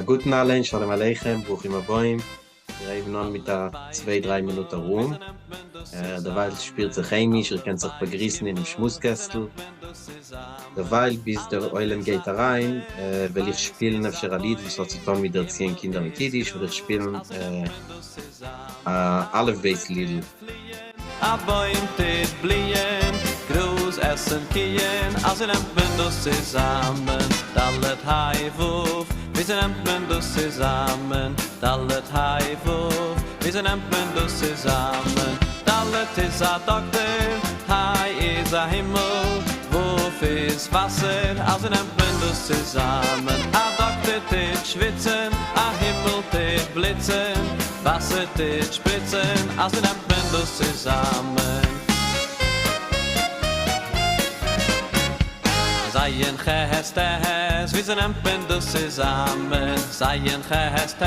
א גוטן אלען, שלום עליכם, ברוכים הבאים, מיר הייבן אן מיט א צוויי דריי מינוט ארום, דערווייל שפירט זיך היימיש, איר קענט זיך באגריסן אינעם שמועס קעסטל, דערווייל ביז דער עולם גייט אריין וועל איך שפילן אפשר א ליד וואס האט צו טון מיט ערציען קינדער מיט אידיש, וועל איך שפילן א אלף בית לידל. א בוים טוט בליען, גראז עסן קיען, אזוי נעמט מען דאס צוזאמען, ד' ה' ו', וויאזוי נעמט מען דאס צוזאמען, ד' ה' ו', וויאזוי נעמט מען דאס צוזאמען, ד' איז א דאקטער, ה' איז א הימל, ו' איז וואסער, אזוי נעמט מען דאס צוזאמען, א דאקטער טוט שוויצן, א הימל טוט בליצן, וואסער טוט שפריצן, אזוי נעמט מען דאס צוזאמען. ז' ח' ט', וויאזוי נעמט מען דאס צוזאמען? ז' ח' ט',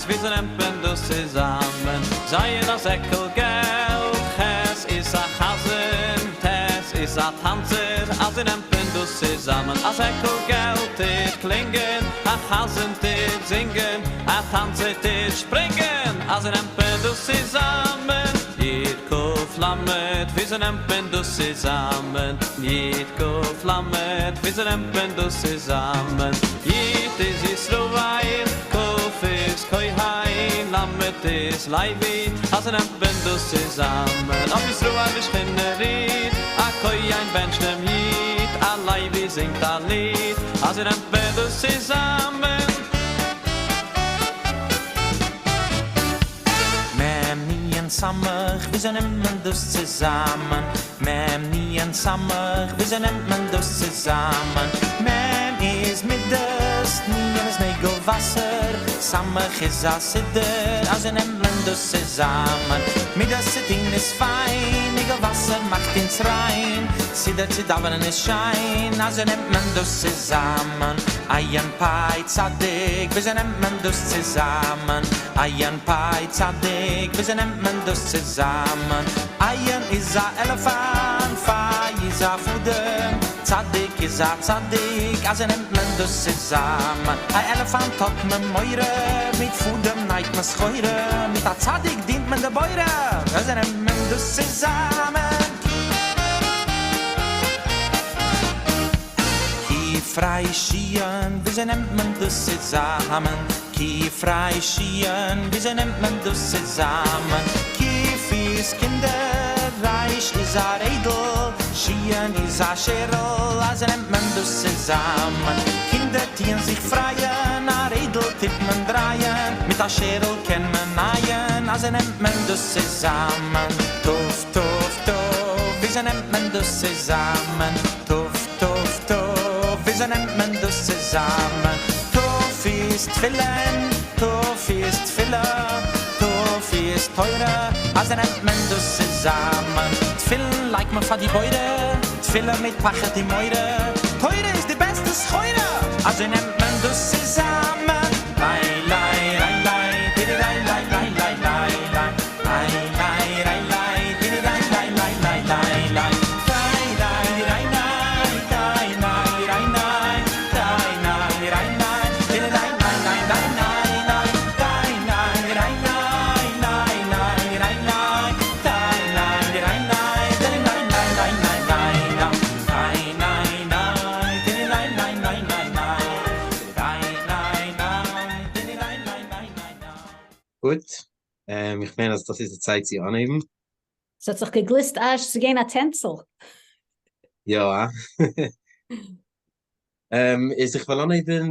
וויאזוי נעמט מען דאס צוזאמען? ז' א זעקל געלט, ח' איז א חזן, ט' איז א טאנצער, אזוי נעמט מען דאס צוזאמען. א זעקל געלט טוט קלינגען, א חזן טוט זינגען, א טאנצער טוט שפרינגען, אזוי נעמט מען דאס צוזאמען. י' ק' ל', וויאזוי נעמט מען דאס צוזאמען? י' ק' ל', וויאזוי נעמט מען דאס צוזאמען? י' איז ישראל, ק' איז כהן, ל' איז לוי, אזוי נעמט מען דאס צוזאמען. אויף ישראל די שכינה רוהט, א כהן בענטשט דעם איד, א לוי זינגט א ליד, אזוי נעמט מען דאס צוזאמען. מ' נ' ס', וויאזוי נעמט מען דאס צוזאמען? מ' נ' ס', וויאזוי נעמט מען דאס צוזאמען? מ' איז מידות, נ' איז נעגל וואסער, ס' איז א סידור, אזוי נעמט מען דאס צוזאמען. מידות צו טון איז פיין, נעגל וואסער מאכט אונז ריין, סידור צו דאווענען איז שיין, אזוי נעמט מען דאס צוזאמען. עין פ' צדיק, וויאזוי נעמט מען דאס צוזאמען? עין פ' צדיק, וויאזוי נעמט מען דאס צוזאמען? עין איז א עלעפאנט, פ' איז א פאדעם, צדיק איז א צדיק, אזוי נעמט מען דאס צוזאמען. א עלעפאנט האט מען מורא, מיט פאדעם נייט מען סחורה, מיט א צדיק דינט מען די בורא, אזוי נעמט מען דאס צוזאמען. קוף ריש שין, וויאזוי נעמט מען דאס צוזאמען? קוף ריש שין, וויאזוי נעמט מען דאס צוזאמען? קוף איז קינדער, ריש איז א רעדל, שין איז א שערל, אזוי נעמט מען דאס צוזאמען. קינדער טוען זיך פרייען, א רעדל טוט מען דרייען, מיט א שערל קען מען נייען, אזוי נעמט מען דאס צוזאמען. תיו תיו תיו, וויאזוי נעמט מען דאס צוזאמען? תיו תיו תיו, וויאזוי נעמט מען דאס צוזאמען? תיו איז תפילין, תיו איז תפילה, תיו איז תורה, אזוי נעמט מען דאס צוזאמען. תפילין לייגט מען פאר די בורא, תפילה מיט פחד און מורא, תורה איז די בעסטע סחורה, אזוי נעמט מען דאס צוזאמען. ליי ליי ריי ליי דירי ריי ליי ליי ליי ליי ליי ליי ליי ריי ליי דירי ריי ליי ליי ליי ליי ליי טיי ניי ריי ניי טיי ניי ריי ניי טיי ניי ריי ניי דירי ריי ניי ניי ניי ניי ניי טיי ניי ריי ניי ניי ניי ריי ניי טיי ניי ריי ניי דירי ניי ניי ניי ניי ניי ניי טיי ניי ניי דירי ניי ניי ניי ניי ניי טיי ניי ניי דירי ניי ניי ניי ניי ניי. גוט, איך מיין אז דאס איז די צייט צו אנהייבן. ס'האט זיך געגליסט אזש צו גיין א טענצל. יא הא? איז איך וועל אנהייבן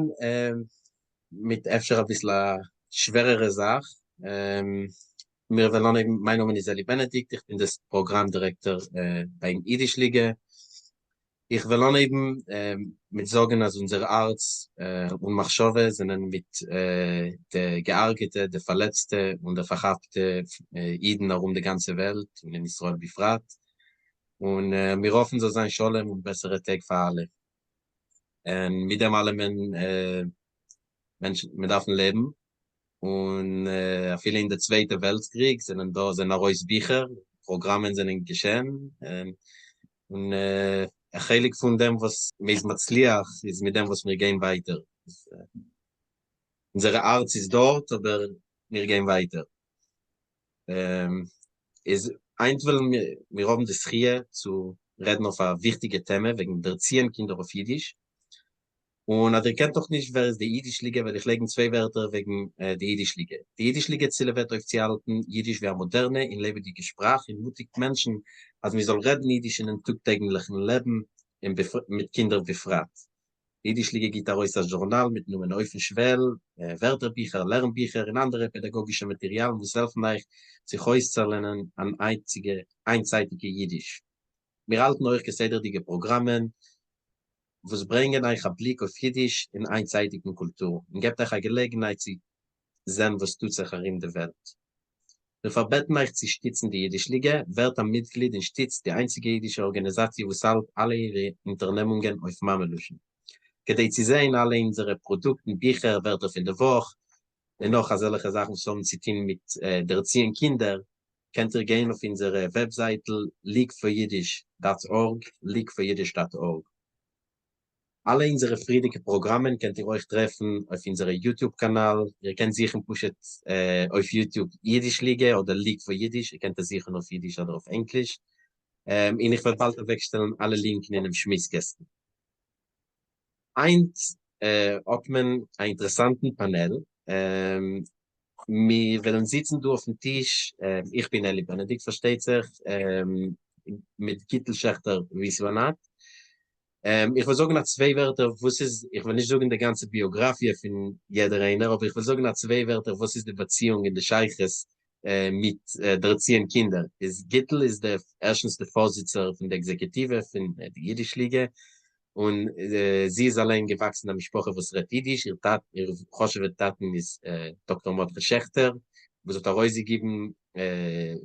מיט אפשר אביסל א שווערערע זאך. מיר וועלן אנהייבן, מיין נאמען איז אלי בענעדיקט, איך בין דער פראגראם דירעקטאר ביים אידיש ליגע. איך וועל אנהייבן מיט זאגן אז אונזער הארץ און מחשבה זענען מיט די געהארגעטע, די פארלעצטע און די פארכאפטע אידן ארום די גאנצע וועלט און אין ישראל בפרט, און מיר האפן זאל זיין שלום און בעסערע טעג פאר אלע. און מיט דעם אלעמען, מענטשן, מיר דארפן לעבן, און אפילו אין די צווייטע וועלטס קריג זענען דא זענען ארויס ביכער, פראגראמען זענען געשען, און א חלק פון דעם וואס מ'איז מצליח איז מיט דעם וואס מיר גייען ווייטער. אונזער הארץ איז דארט, אבער מיר גייען ווייטער. איז היינט וועלן מיר האבן די זכיה צו רעדן אויף א וויכטיגע טעמע וועגן דערציען קינדער אויף אידיש. און אז איר קענט נאך נישט ווער איז די אידיש ליגע, וועל איך לייגן צוויי ווערטער וועגן די אידיש ליגע. די אידיש ליגע צילעוועט אויפצוהאלטן אידיש ווי א מאדערנע און לעבעדיגע שפראך און מוטיגט מענטשן אז מען זאל רעדן אידיש אינעם טאג טעגליכן לעבן און מיט קינדער בפרט. די אידיש ליגע גיט ארויס א זשורנאל מיטן נאמען אויפן שוועל, ווערטערביכער, לערנביכער און אנדערע פעדאגאגישע מאטעריאלן וואס העלפן אייך זיך אויסצולערנען אן איינצייטיגע אידיש. מיר האלטן אויך כסדר'דיגע פראגראמען וואס ברענגען אייך א בליק אויף אידיש און איינצייטיגן קולטור און געבט אייך א געלעגנהייט צו זען וואס טוט זיך ארום די וועלט. מיר פארבעטן אייך צו שטיצן די אידיש ליגע, ווערט א מיטגליד און שטיצט די איינציגע אידישע ארגאניזאציע וואס האלט אלע אירע אונטערנעמונגען אויף מאמע לשון. כדי צו זען אלע אונזערע פראדוקטן, ביכער, ווערטער פון די וואך, און נאך אזעלכע זאכן וואס האבן צו טון מיט דערציען קינדער, קענט איר גיין אויף אונזערע וועבזייטל leagueforyiddish dot org, leagueforyiddish dot org. אלע אונזערע פריערדיגע פראגראמען קענט איר אויך טרעפן אויף אונזערע YouTube קאנאל, איר קענט זוכן פשוט אויף YouTube אידיש ליגע אדער League for Yiddish, איר קענט עס זוכן אויף אידיש אדער אויף ענגליש, און איך וועל באלד אוועקשטעלן אלע לינקן אינעם שמועס קעסטל. היינט האט מען א אינטערעסאנטן פאנעל, מיר וועלן זיצן דא אויפן טיש, איך בין אלי בענעדיקט פארשטייט זיך, מיט גיטל שעכטער וויסוואנאט. איך וועל זאגן א צוויי ווערטער וואס איז, איך וועל נישט זאגן די גאנצע ביאגראפיע פון יעדער איינער, אבער איך וועל זאגן א צוויי ווערטער וואס איז די באציאונג און די שייכות מיט דערציען קינדער. איז גיטל איז די ערשטנס די פארזיצער פון די עקזעקוטיווע פון די אידיש ליגע, און זי איז אליין געוואקסן אין א משפחה וואס רעדט אידיש, איר טאטע, איר חשוב'ע טאטן איז דאקטאר מרדכי שעכטער, וואס האט ארויסגעגעבן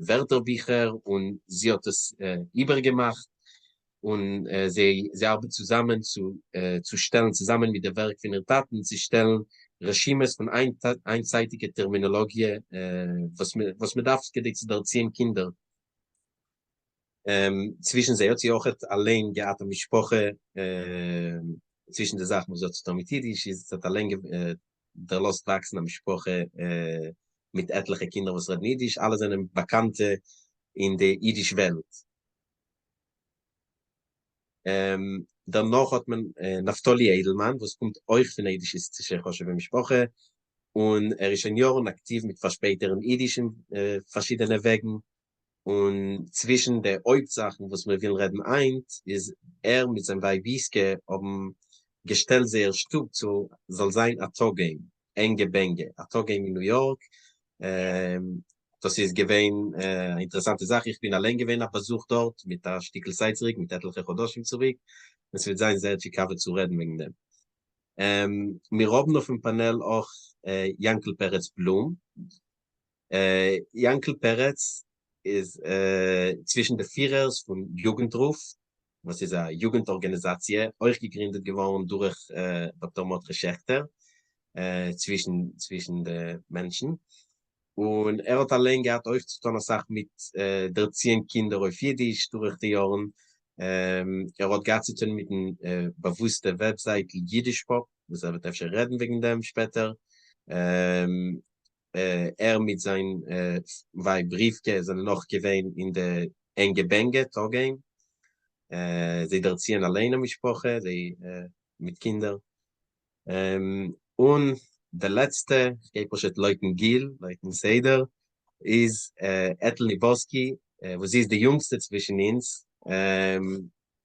ווערטערביכער און זי האט עס איבערגעמאכט, און זי זי ארבעט צוזאמען צו צו שטעלן צוזאמען מיט די ווערק פון איר טאטן צו שטעלן רשימות פון איינצייטיגע טערמינאלאגיע וואס וואס מען דארף כדי צו דערציען קינדער. צווישן זיי האט זי אויכעט אליין געהאט א משפחה, צווישן די זאכן וואס זי האט צוטון מיט אידיש איז זי האט אליין דערלאזט וואקסן א משפחה מיט עטליכע קינדער וואס רעדן אידיש, אלע זענען באקאנטע אין די אידיש וועלט. דערנאך האט מען נפתלי איידלמאן וואס קומט אויך פון א אידישיסטישע חשוב'ע משפחה, און ער איז שוין יארן אקטיוו מיט פארשפרייטערן אידיש אין פארשידענע וועגן, און צווישן די הויפט זאכן וואס מיר ווילן רעדן היינט איז ער מיט זיין ווייב ישכה האבן געשטעלט זייער שטוב צו זאל זיין א טאג-היים, ענגע בענגע, א טאג-היים אין ניו יארק, דאס איז געווען א אינטערעסאנטע זאך, איך בין אליין געווען א באזוך דארט מיט א שטיקל צייט צוריק, מיט עטליכע חדשים צוריק, און ס'וועט זיין זייער טשיקאווע צו רעדן וועגן דעם. מיר האבן אויפן פאנעל אויך יענקל פרץ בלום, יענקל פרץ איז צווישן די פירערס פון יוגנטרוף, וואס איז א יוגנט ארגאניזאציע, אויך געגרינדעט געווארן דורך דאקטאר מרדכי שעכטער, צווישן צווישן די מענטשן, און ער האט אליין געהאט אויך צו טון אסאך מיט דערציען קינדער אויף אידיש דורך די יארן, ער האט געהאט צו טון מיטן באוואוסטע וועבזייטל יידיש פאפ, וואס ער וועט אפשר רעדן וועגן דעם שפעטער. ער מיט זיין ווייב רבקה זענען נאך געווען אין די ענגע בענגע טאג-היים, זיי דערציען אליין א משפחה, זיי מיט קינדער, און די לעצטע, כ'גיי פשוט לויטן גיל, לויטן סדר, איז עטל ניבארסקי, וואס זי איז די יונגסטע צווישן אונז,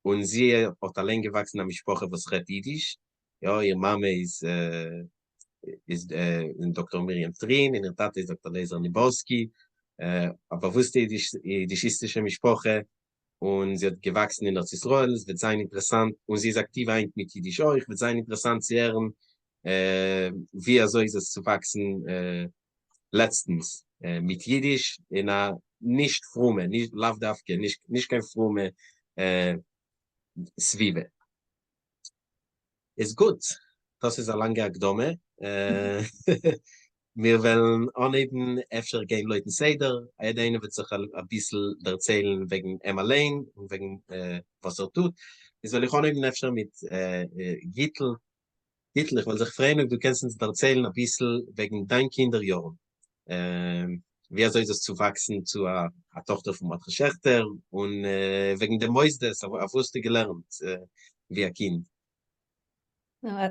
און זי האט אליין געוואקסן א משפחה וואס רעדט אידיש, יא, איר מאמע איז איז דאקטאר מרים טרין און איר טאטע איז דאקטאר לייזער ניבארסקי, א באוואוסטע אידישיסטישע משפחה, און זי האט געוואקסן אין ארץ ישראל, עס וועט זיין אינטערעסאנט, און זי איז אקטיוו היינט מיט אידיש אויך, וועט זיין אינטערעסאנט צו הערן ווי אזוי איז עס צו וואקסן לעצטנס מיט אידיש אין א נישט פרומע, לאו דווקא, נישט קיין פרומע סביבה. איז גוט, דאס איז א לאנגע הקדמה, מיר וועלן אנהייבן אפשר גיין לויטן סדר, א יעדער איינער וועט זיך אביסל דערציילן וועגן אים אליין און וועגן וואס ער טוט, איז וועל איך אנהייבן אפשר מיט גיטל. גיטל, איך וועל זיך פרעגן אויב דו קענסט אונז דערציילן אביסל וועגן דיין קינדער יארן, ווי אזוי איז עס צו וואקסן צו א טאכטער פון מרדכי שעכטער, און וועגן די מוסדות, אויף וואס האסטו געלערנט ווי א קינד?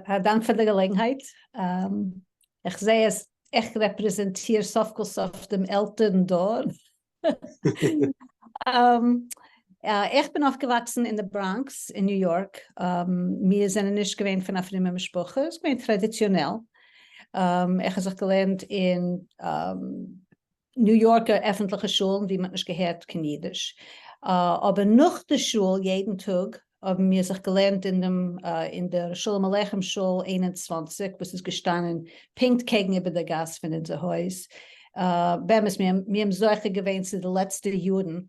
א דאנק פאר די געלעגנהייט. איך זע אז איך רעפרעזענטיר סוף כל סוף דעם עלטערן דור. איך בין אויפגעוואקסן אין די בראנקס אין ניו יארק, מיר זענען נישט געווען פון א פרומע משפחה, עס איז געווען טראדיציאנעל, איך האב זיך געלערנט אין ניו יארקער עפנטליכע שולן ווי מען האט נישט געהערט קיין אידיש, אבער נאך די שול יעדן טאג האבן מיר זיך געלערנט אין דעם אין דער שלום עליכם שול 21 וואס איז געשטאנען פונקט קעגן איבער דער גאס פון אונזער הויז. באמת מיר מיר האבן זוכה געווען צו די לעצטע יארן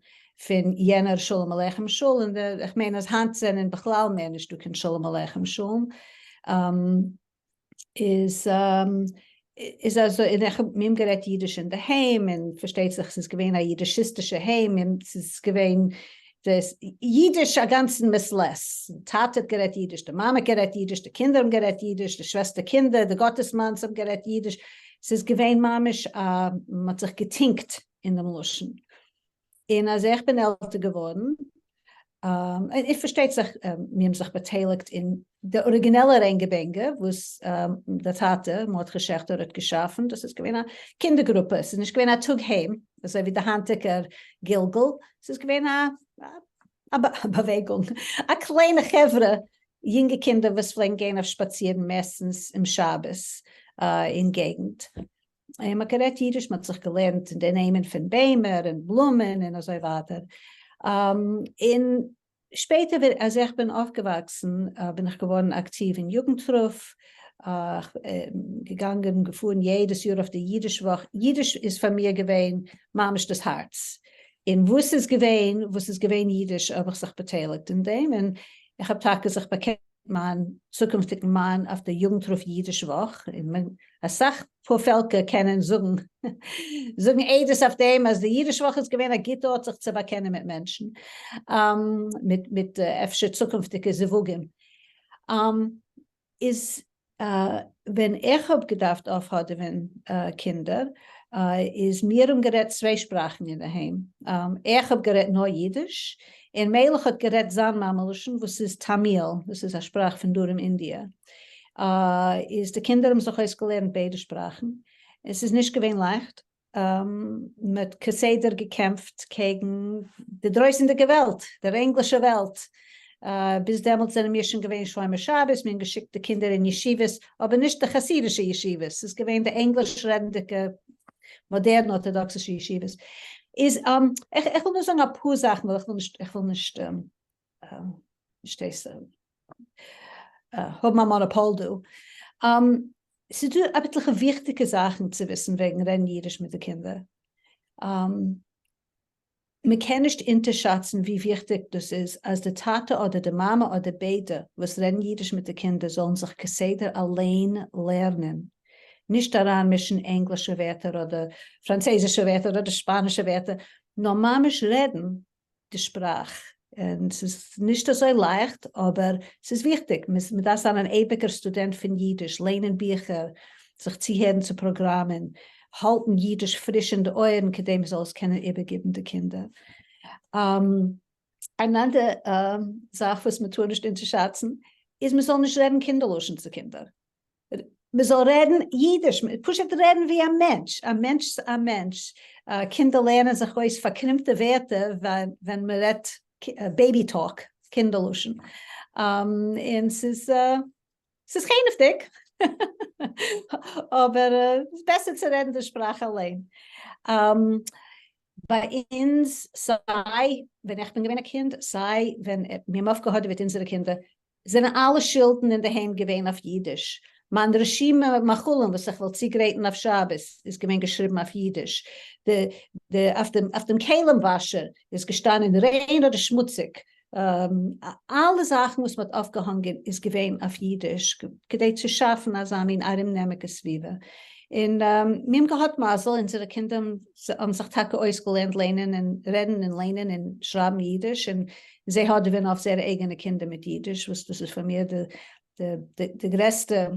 פון יענער שלום עליכם שול, און איך מיין אז היינט זענען בכלל מער נישטא קיין שלום עליכם שולן. איז איז אזוי און איך האב מיר האבן גערעדט אידיש אינדערהיים און פארשטייט זיך ס'איז געווען א אידישיסטישע היים און ס'איז געווען דאס אידיש א גאנצן מעת לעת, טאטע האט גערעדט אידיש, די מאמע האט גערעדט אידיש, די קינדער האבן גערעדט אידיש, די שוועסטער קינדער, די גאטעסמאנס האבן גערעדט אידיש, ס'איז געווען ממש א מ'האט זיך געטינקט אין דעם לשון. און אז איך בין עלטער געווארן, און פארשטייט זיך מיר האבן זיך באטייליגט אין די אריגינעלע רענגע-בענגע וואס דער טאטע מרדכי שעכטער האט געשאפן, דאס איז געווען א קינדער גרופע, עס איז נישט געווען א טאג היים אזוי ווי די היינטיגער גלגול, עס איז געווען א באוועגונג, א קליינע חברה יונגע קינדער וואס פלעגן גיין אויף שפאצירן מערסטנס אום שבת אין געגנט. און מ'האט גערעדט אידיש, מ'האט זיך געלערנט די נעמען פון ביימער און בלומען און אזוי ווייטער. און שפעטער אז איך בין אויפגעוואקסן בין איך געווארן אקטיוו אין יוגנטרוף, געגאנגען געפארן יעדעס יאר אויף די אידיש וואך, אידיש איז פאר מיר געווען ממש דאס הארץ, און וואס איז געווען וואס איז געווען אידיש האב איך זיך באטייליגט אין דעם, און איך האב טאקע זיך באקענט מיין צוקונפטיגן מאן אויף די יוגנטרוף אידיש וואך, און אסאך פארפעלקער קענען זאגן זאגן עדות אויף דעם אז די אידיש וואך איז געווען א גוט ארט זיך צו באקענען מיט מענטשן, מיט מיט אפשר צוקונפטיגע זיווגים. איז ווען איך האב געדארפט אויפהאדעווען קינדער איז מיר האבן גערעדט צוויי שפראכן אינדערהיים, איך האב גערעדט נאר אידיש, און מלך האט גערעדט זיין מאמע לשון וואס איז טאמיל, דאס איז א שפראך פון דרום אינדיע, איז די קינדער האבן זיך אויסגעלערנט ביידע שפראכן, עס איז נישט געווען לייכט, מען האט כסדר געקעמפט קעגן די דרויסענדיגע וועלט, דער ענגלישע וועלט, ביז דעמאלטס זענען מיר שוין געווען שומר שבת, מיר האבן געשיקט די קינדער אין ישיבות, אבער נישט די חסידישע ישיבות, ס'איז געווען די ענגליש רעדנדיגע מאדערן ארטאדאקסישע ישיבות. איז איך וויל נאר זאגן אפאר זאכן ווייל איך וויל נישט איך וויל נישט נישט דאס האבן א מאנאפאל דא. ס'איז דא עטליכע וויכטיגע זאכן צו וויסן וועגן רעדן אידיש מיט די קינדער. מען קען נישט אונטערשאצן ווי וויכטיג דאס איז אז די טאטע אדער די מאמע אדער ביידע וואס רעדן אידיש מיט די קינדער זאלן זיך כסדר אליין לערנען, נישט אריינמישן ענגלישע ווערטער אדער פראנצויזישע ווערטער אדער שפאנישע ווערטער, נאר ממש רעדן די שפראך, און ס'איז נישט אזוי לייכט אבער ס'איז וויכטיג, מען דארף זיין אן אייביגער סטודענט פון אידיש, ליינען ביכער, זיך צוהערן צו פראגראמען, האלטן אידיש פריש אין די אויערן כדי מען זאל עס קענען איבערגעבן די קינדער. אן אנדער זאך וואס מען טאר נישט אונטערשאצן איז מען זאל נישט רעדן קינדער-לשון צו קינדער. מען זאל רעדן אידיש, פשוט רעדן ווי א מענטש, א מענטש צו א מענטש. קינדער לערנען זיך אויס פארקרימטע ווערטער ווען מען רעדט baby talk, קינדער-לשון. און ס'איז ס'איז חנעוודיג, אבער ס'איז בעסער צו רעדן די שפראך אליין. ביי אונז, סיי ווען איך בין געווען א קינד, סיי ווען מיר האבן אויפגעהאדעוועט אונזערע קינדער, זענען אלע שילדן אינדערהיים געווען אויף אידיש. מיין רשימה מאכלים וואס איך וויל צוגרייטן אויף שבת איז געווען געשריבן אויף אידיש. די די אויף דעם אויף דעם כלים וואשער איז געשטאנען ריין אדער שמוציג. אלע זאכן וואס מ'האט אויפגעהאנגען איז געווען אויף אידיש, כדי צו שאפן אזא מין ארומנעמיגע סביבה. און מיר האבן געהאט מזל, אונזערע קינדער האבן זיך טאקע אויסגעלערנט ליינען און רעדן און ליינען און שרייבן אידיש, און זיי האדעווען אויף זייערע אייגענע קינדער מיט אידיש, וואס דאס איז פאר מיר די. די גרעסטע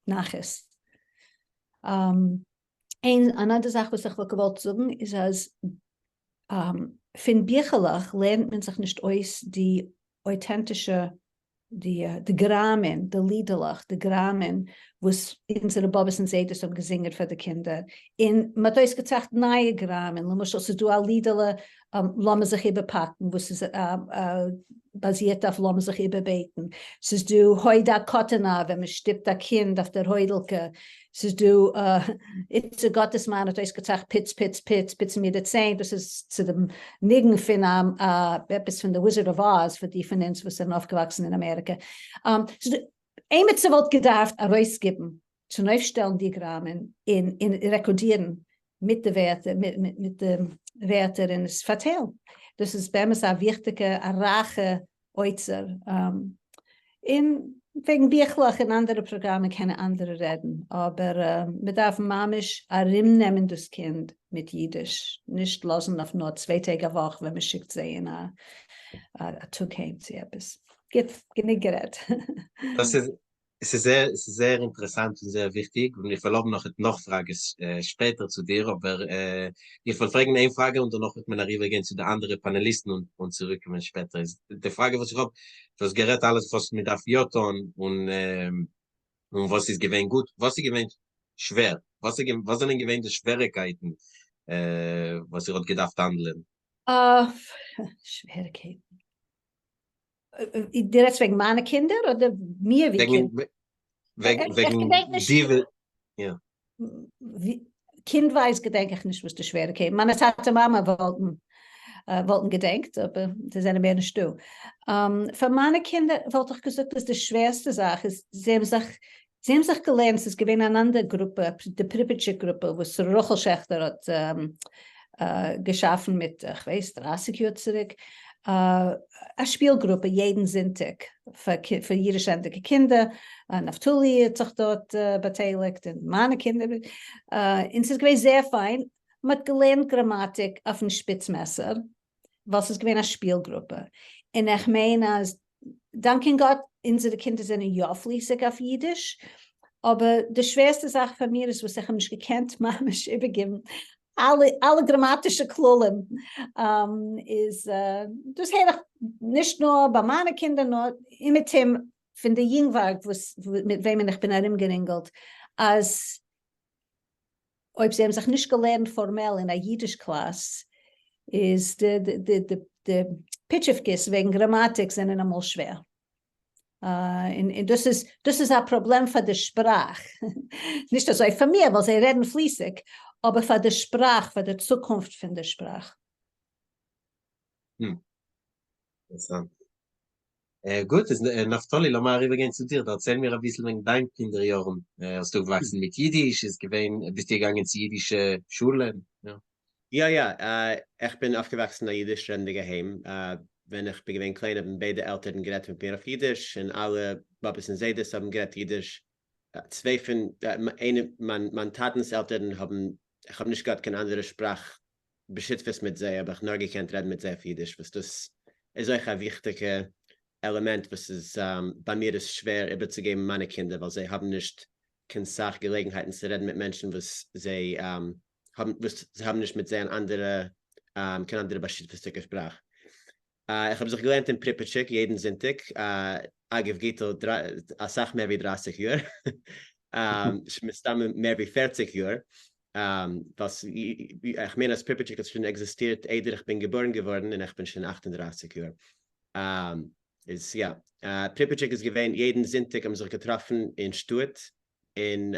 נחת. און אן אנדער זאך וואס איך וואלט געוואלט זאגן איז אז פון ביכלעך לערנט מען זיך נישט אויס די אויטענטישע די די גראמען, די לידעלעך, די גראמען וואס אונזערע באבעס און זיידעס האבן געזינגען פאר די קינדער, און מען האט אויסגעטראכט נייע גראמען, למשל ס'איז דא א לידעלע לאמיר זיך איבערפאקן וואס איז באזירט אויף לאמיר זיך איבערבעטן, ס'איז דא הוידא קאטענא ווען מען שטופט א קינד אויף דער הוידלקע, ס'איז דא איצא גאטעסמאן האט אויסגעטראכט פוץ פוץ פוץ פוצן מיר די ציין, דאס איז צו דעם ניגון פון עפעס פון די Wizard of Oz פאר די פון אונז וואס זענען אויפגעוואקסן אין אמעריקע. ס'איז דא עימיצער וואלט געדארפט ארויסגיבן צונויפשטעלן די גראמען און רעקארדירן מיט די ווערטער מיט די ווערטער און עס פארטיילן. דאס איז באמת א וויכטיגע א רייכע אוצר. און וועגן ביכלעך און אנדערע פראגראמען קענען אנדערע רעדן, אבער מען דארף ממש ארומנעמען דאס קינד מיט אידיש, נישט לאזן אויף נאר צוויי טעג א וואך ווען מען שיקט זיי אין א טאג היים צו עפעס. גוט, גענוג גערעדט. דאס איז עס איז זייער, עס איז זייער אינטערעסאנט און זייער וויכטיג, און איך וועל האבן נאך נאך פראגעס שפעטער צו דיר, אבער איך וועל פרעגן איין פראגע און דערנאך וועט מען אריבער גיין צו די אנדערע פאנעליסטן און צוריק קומען שפעטער. איז די פראגע וואס איך האב, דו האסט גערעדט אלעס וואס מען דארף יא טון און און וואס איז געווען גוט, וואס איז געווען שווער, וואס איז וואס זענען געווען די שוועריקייטן וואס איר האט געדארפט האנדלען? שוועריקייטן. דו רעדסט וועגן מיינע קינדער אדער מיר ווי קינדער? וועגן די יא. קינדווייז געדענק איך נישט וואס די שוועריקייטן, מיינע טאטע מאמע וואלטן וואלטן געדענקט אבער זיי זענען מער נישטא. פאר מיינע קינדער וואלט איך געזאגט אז די שווערסטע זאך איז זיי האבן זיך זיי האבן זיך געלערנט, ס'איז געווען אן אנדער גרופע, די פריפיטשיק גרופע, וואס רחל שעכטער האט געשאפן מיט, כ'ווייס, דרייסיג יאר צוריק, א שפיל גרופע יעדן זונטאג פאר אידיש רעדנדיגע קינדער, נפתלי האט זיך דארט באטייליגט, און מיינע קינדער, און ס'איז געווען זייער פיין, מ'האט געלערנט גראמאטיק אויפן שפיץ מעסער, ווייל ס'איז געווען א שפיל גרופע, און איך מיין אז דאנקען גאט אונזערע קינדער זענען יא פליסיג אויף אידיש, אבער די שווערסטע זאך פאר מיר איז וואס איך האב נישט געקענט ממש איבערגעבן אלע אלע גראמאטישע כללים, איז דאס הער איך נישט נאר ביי מיינע קינדער נאר אומעטום פון די יונגווארג וואס מיט וועמען איך בין ארומגערינגלט, אז אויב זיי האבן זיך נישט געלערנט פארמעל אין א אידיש קלאס, איז די פיטשיווקעס וועגן גראמאטיק זענען אמאל שווער. און דאס איז דאס איז א פראבלעם פאר די שפראך, נישט אזוי פאר מיר ווייל זיי רעדן פליסיג, אבער פאר די שפראך, פאר די צוקונפט פון די שפראך. אינטערעסאנט. גוט, איז נפתלי לאמיר אריבערגיין צו דיר, דערצייל מיר אביסל וועגן דיין קינדער יארן, האסטו געוואקסן מיט אידיש, איז געווען, ביסטו געגאנגען צו אידישע שולען? יא יא, איך בין אויפגעוואקסן אין א אידיש רעדנדיגע היים, ווען איך בין געווען קליין האבן ביידע עלטערן גערעדט מיט מיר אויף אידיש, און אלע באבעס און זיידעס האבן גערעדט אידיש, צוויי פון, איינע, מיין טאטנ'ס עלטערן האבן, איך האב נישט געהאט קיין אנדערע שפראך בשותפות מיט זיי האב איך נאר געקענט רעדן מיט זיי אויף אידיש וואס דאס איז אויך א וויכטיגע עלעמענט וואס איז ביי מיר איז שווער איבערצוגעבן מיינע קינדער ווייל זיי האבן נישט קיין סאך געלעגנהייטן צו רעדן מיט מענטשן וואס זיי האבן וואס זיי האבן נישט מיט זיי אן אנדערע קיין אנדערע בשותפות'דיגע שפראך. איך האב זיך געלערנט אין פריפיטשיק יעדן זונטאג, אגב גיטל אסאך מער ווי דרייסיג יאר, מסתמא מער ווי פערציג יאר, ווייל איך מיין אז פריפיטשיק האט שוין עקזיסטירט איידער איך בין געבארן געווארן און איך בין שוין 38 יאר. איז יא, פריפיטשיק איז געווען יעדן זונטאג האבן מיר זיך געטראפן אין שטאט און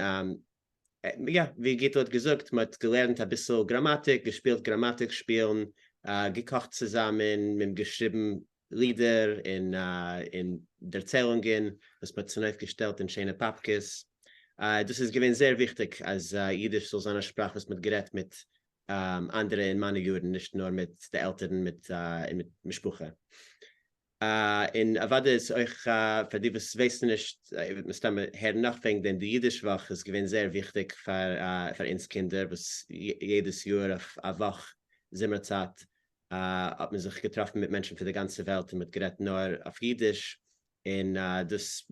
יא, ווי גיטל האט געזאגט, מען האט געלערנט אביסל גראמאטיק, געשפילט גראמאטיק שפילן, געקאכט צוזאמען, מען האט געשריבן לידער און דערציילונגען וואס מען האט צונויפגעשטעלט אין שיינע פאפקעס. דאס איז געווען זייער וויכטיג אז אידיש זאל זיין א שפראך וואס מען האט גערעדט מיט אנדערע אין מיינע יארן, נישט נאר מיט די עלטערן און מיט משפחה. און אוודאי איז אויך פאר די וואס ווייסן נישט, איר וועט מסתמא הערן נאך וועגן דעם, די אידיש וואך איז געווען זייער וויכטיג פאר אונז קינדער, וואס יעדעס יאר אויף א וואך זומער צייט האט מען זיך געטראפן מיט מענטשן פון די גאנצע וועלט און מען האט גערעדט נאר אויף אידיש. און דאס,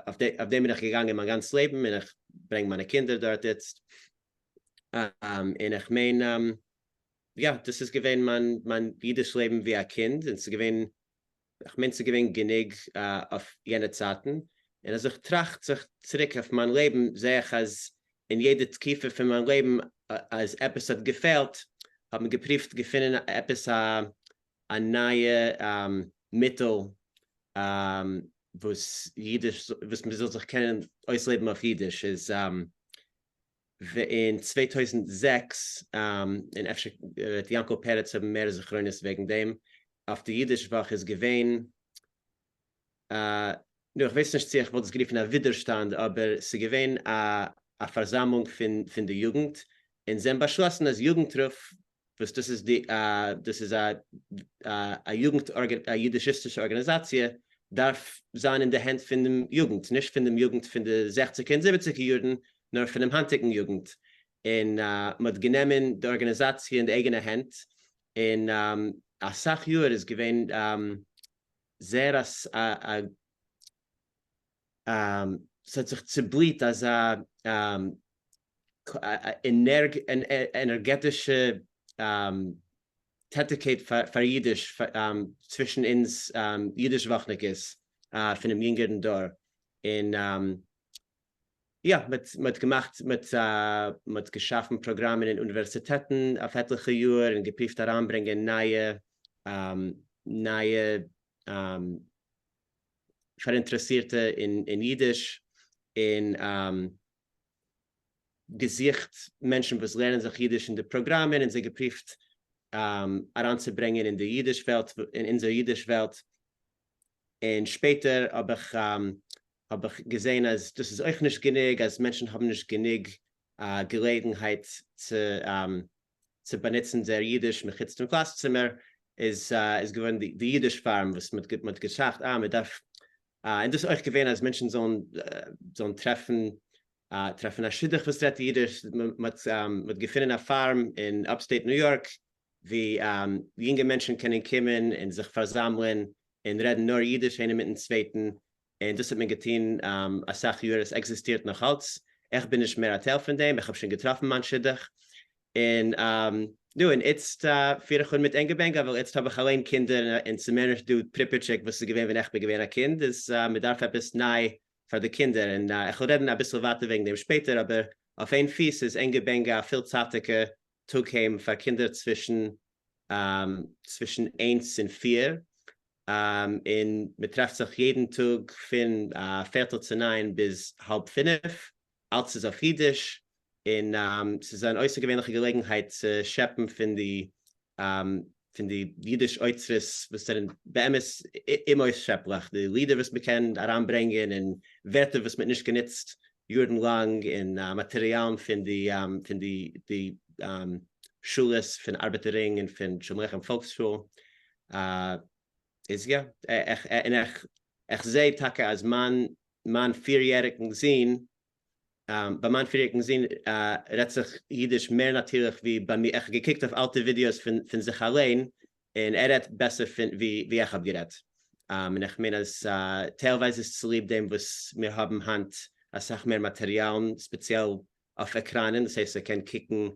אויף דעם בין איך געגאנגען מיין גאנץ לעבן, און איך ברענג מיינע קינדער דארט איצט. און איך מיין, יא, דאס איז געווען מיין מיין אידיש לעבן ווי א קינד, און ס'איז געווען, איך מיין ס'איז געווען גענוג אויף יענע צייטן. און אז איך טראכט זיך צוריק אויף מיין לעבן, זע איך אז אין יעדע תקופה פון מיין לעבן אז עפעס האט געפעלט, האט מען געפריווט געפינען עפעס א א נייע מיטל וואס אידיש, וואס מען זאל זיך קענען אויסלעבן אויף אידיש. איז אין 2006, און אפשר וועט יענקל פרץ האבן מער זכרונות וועגן דעם, אויף די אידיש וואך איז געווען, נו, איך ווייס נישט צו איך וואלט עס גערופן א ווידערשטאנד, אבער ס'איז געווען א פארזאמלונג פון די יוגנט, און זיי האבן באשלאסן אז יוגנטרוף, וואס דאס איז די דאס איז א א יוגנט א אידישיסטישע ארגאניזאציע, דארף זיין אין די הענט פון דעם יוגנט, נישט פון דעם יוגנט פון די זעכציגער און זיבעציגער יארן, נאר פונעם היינטיגן יוגנט. און מ'האט גענומען די ארגאניזאציע אין די אייגענע הענט, און אסאך יאר איז געווען זייער א ס'האט זיך צובליהט אזא ענערגעטישע טעטיקייט פאר אידיש צווישן אונז אידיש וואכניקעס פונעם יונגערן דור, און יא, מ'האט געמאכט, מ'האט געשאפן פראגראמען אין אוניווערסיטעטן אויף עטליכע יאר און געפריווט אריינברענגען נייע נייע פאראינטערעסירטע אין אידיש, און געזוכט מענטשן וואס לערנען זיך אידיש אין די פראגראמען און זיי געפריווט אריינצוברענגען אין די אידיש וועלט, אין אונזער אידיש וועלט. און שפעטער האב איך האב איך געזען אז דאס איז אויך נישט גענוג, אז מענטשן האבן נישט גענוג געלעגנהייט צו צו באנוצן זייער אידיש מחוץ דעם קלאס צימער, איז איז געווארן די די אידיש פארם וואס מען האט מען האט געטראכט אה מען דארף, און דאס איז אויך געווען אז מענטשן זאלן זאלן טרעפן טרעפן א שידוך וואס רעדט אידיש, מען האט מען האט געפונען א פארם אין upstate ניו יארק ווי יונגע מענטשן קענען קומען און זיך פארזאמלען און רעדן נאר אידיש איינער מיטן צווייטן, און דאס האט מען געטון אסאך יאר, עס עקזיסטירט נאך אלץ, איך בין נישט מער א טייל פון דעם, איך האב שוין געטראפן מיין שידוך, און נו, און איצט פיר איך אן מיט ענגע בענגע, ווייל איצט האב איך אליין קינדער און ס'איז מער נישט דא פריפעטשיק וואס איז געווען ווען איך בין געווען א קינד, איז מ'דארף עפעס ניי פאר די קינדער, און איך וועל רעדן אביסל ווייטער וועגן דעם שפעטער, אבער אויף איין פיס איז ענגע בענגע א פילצייטיגע טאג היים פאר קינדער צווישן צווישן איינס און פיר, און מען טרעפט זיך יעדן טאג פון פערטל צו ניין ביז האלב פינף, אלץ איז אויף אידיש, און ס'איז אן אויסערגעווענליכע געלעגנהייט צו שעפן פון די פון די אידיש אוצרות וואס זענען באמת אומאויסשעפליך, די לידער וואס מען קען אריינברענגען און ווערטער וואס מען האט נישט גענוצט יארן לאנג און מאטעריאלן פון די פון די די שולעס פון ארבעטער רינג און פון שלום עליכם פאלקסשול. איז יא, און איך איך זעה טאקע אז מיין מיין פיר יעריגן זון, ביי מיין פיר יעריגן זון רעדט זיך אידיש מער נאטירליך ווי ביי מיר, איך האב געקוקט אויף אלטע ווידיאוס פון פון זיך אליין און ער רעדט בעסער פון ווי ווי איך האב גערעדט. און איך מיין אז טיילווייז איז צוליב דעם וואס מיר האבן היינט אסאך מער מאטעריאלן, ספעציעל אויף עקראנען, דאס הייסט ער קען קוקן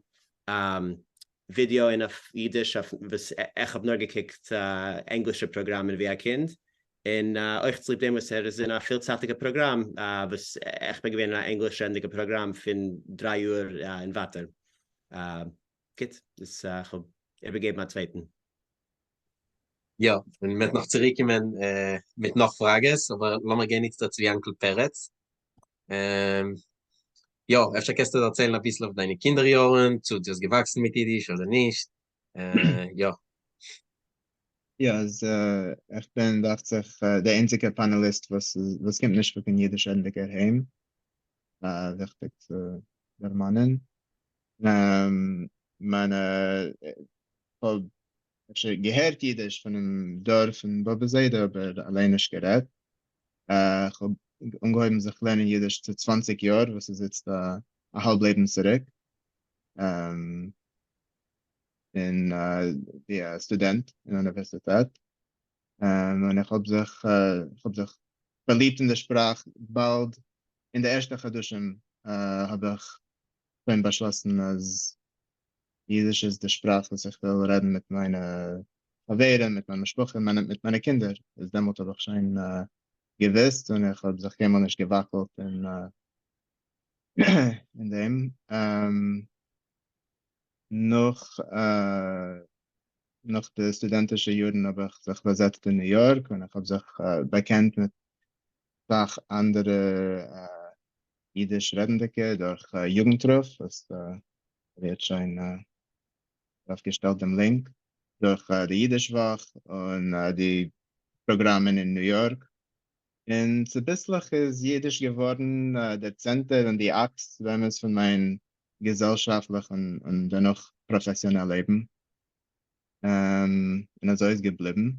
ווידיאו'ן אויף אידיש, אויף וואס איך האב נאר געקוקט ענגלישע פראגראמען ווי א קינד, און אויך צוליב דעם וואס ער איז אין א פילצייטיגע פראגראם, וואס איך בין געווען אין א ענגליש רעדנדיגע פראגראם פון דריי יאר און ווייטער. גוט, דאס איך האב איבערגעבן א צווייטן. יא, און מ'וועט נאך צוריקקומען מיט נאך פראגעס, אבער לאמיר גיין איצטערט צו יענקל פרץ. יא, אפשר קענסטו דערציילן אביסל אויף דיינע קינדער יארן, צו דו האסט געוואקסן מיט אידיש אדער נישט, יא. יא, אז איך בין דאכט זיך דער איינציגער פאנעליסט וואס וואס קומט נישט פון קיין אידיש רעדנדיגער היים, וויכטיג צו דערמאנען. מיינע, כ'האב אפשר געהערט אידיש פונעם דור פון באבע זיידע אבער אליין נישט גערעדט. כ'האב אנגעהויבן זיך לערנען אידיש צו 20 יאר וואס איז איצט א האלב לעבן צוריק. און ווי א סטודענט אין אוניווערסיטעט. און איך האב זיך, איך האב זיך. פארליבט אין די שפראך באלד אין די ערשטע חדשים האב איך שוין באשלאסן אז אידיש איז די שפראך וואס איך וויל רעדן מיט מיינע חברים, מיט מיין משפחה, מיט מיינע קינדער, איז דעמאלט האב איך שוין געוויסט און איך האב זיך קיינמאל נישט געוואקלט אין אין דעם. נאך נאך די סטודענטישע יארן האב איך זיך באזעצט אין ניו יארק און איך האב זיך באקענט מיט סאך אנדערע אידיש רעדנדיגע דורך יוגנטרוף וואס ווערט שוין ארויפגעשטעלט דעם link דורך די אידיש וואך און די פראגראמען אין ניו יארק, און צוביסלעך איז אידיש געווארן דער צענטער און די אקס באמת פון מיין געזעלשאפטליך און דערנאך פראפעסיאנעל לעבן, און אזוי איז געבליבן.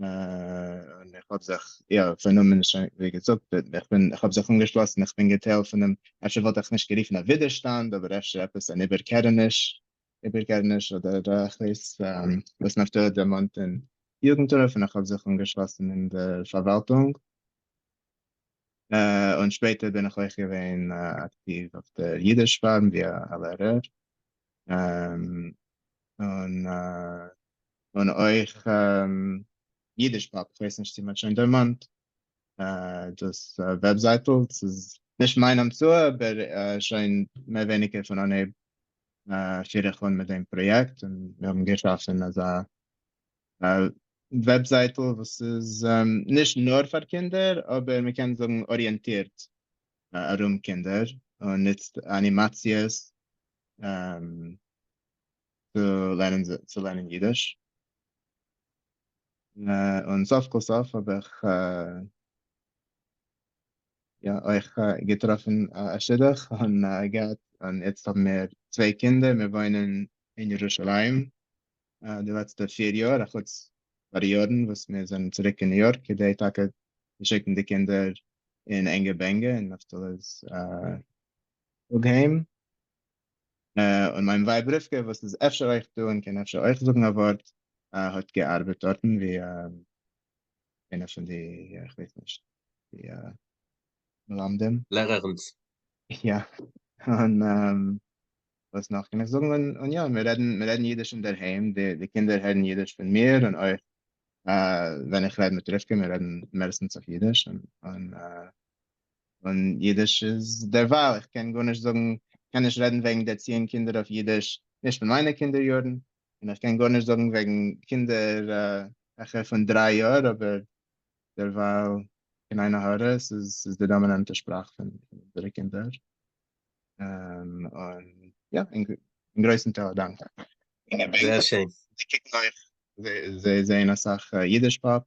און איך האב זיך יא פארנומען שוין ווי געזאגט איך בין איך האב זיך אנגעשלאסן איך בין געטייל פון דעם אפשר וואלט איך נישט גערופן א ווידערשטאנד אבער אפשר עפעס אן איבערקערעניש איבערקערעניש אדער איך ווייס וואס נפתלי האט דערמאנט אין יוגנטרוף און איך האב זיך אנגעשלאסן אין דער פארוואלטונג און שפעטער בין איך אויך געווען אקטיוו אויף דער אידיש פארום ווי א לערער און און אויך אידיש פאפ, כ'ווייס נישט צו מ'האט שוין דערמאנט דאס וועבזייטל, ס'איז נישט מיין המצאה אבער שוין מער ווייניגער פון אנהייב פיר איך אן מיט דעם פראיעקט און מיר האבן געשאפן אזא וועבזייטל וואס איז נישט נאר פאר קינדער אבער מ'קען זאגן אריענטירט ארום קינדער און נוצט אנימאציעס צו לערנען צו לערנען אידיש, און סוף כל סוף האב איך יא אויך געטראפן א שידוך און געהאט און איצט האבן מיר צוויי קינדער, מיר וואוינען אין ירושלים די לעצטע פיר יאר, אחוץ פאר יארן וואס מיר זענען צוריק אין ניו יארק כדי טאקע צו שיקן די קינדער אין ענגע בענגע אין נפתלי'ס טאג-היים. און מיין ווייב רבקה וואס איז אפשר אויך דא און קען אפשר אויך זאגן א ווארט האט געארבעט דארטן ווי איינע פון די איך ווייס נישט די מלמדים. לערערנס. יא, און וואס נאך קען איך זאגן, און יא מיר רעדן מיר רעדן אידיש אינדערהיים, די קינדער הערן אידיש פון מיר און אויך ווען איך רעד מיט רבקה מיר רעדן מערסטנס אויף אידיש און און אידיש איז דערווייל, איך קען גארנישט זאגן, קען נישט רעדן וועגן דערציען קינדער אויף אידיש, נישט פון מיינע קינדער יארן, און איך קען גארנישט זאגן וועגן קינדער העכער פון דריי יאר, אבער דערווייל קיין עין הרע, ס'איז די דאמינאנטע שפראך פון אונזערע קינדער, און יא, אין גרויסן טייל א דאנק. זייער שיין. זיי קוקן אויך, זיי זעען אסאך אידיש פאפ.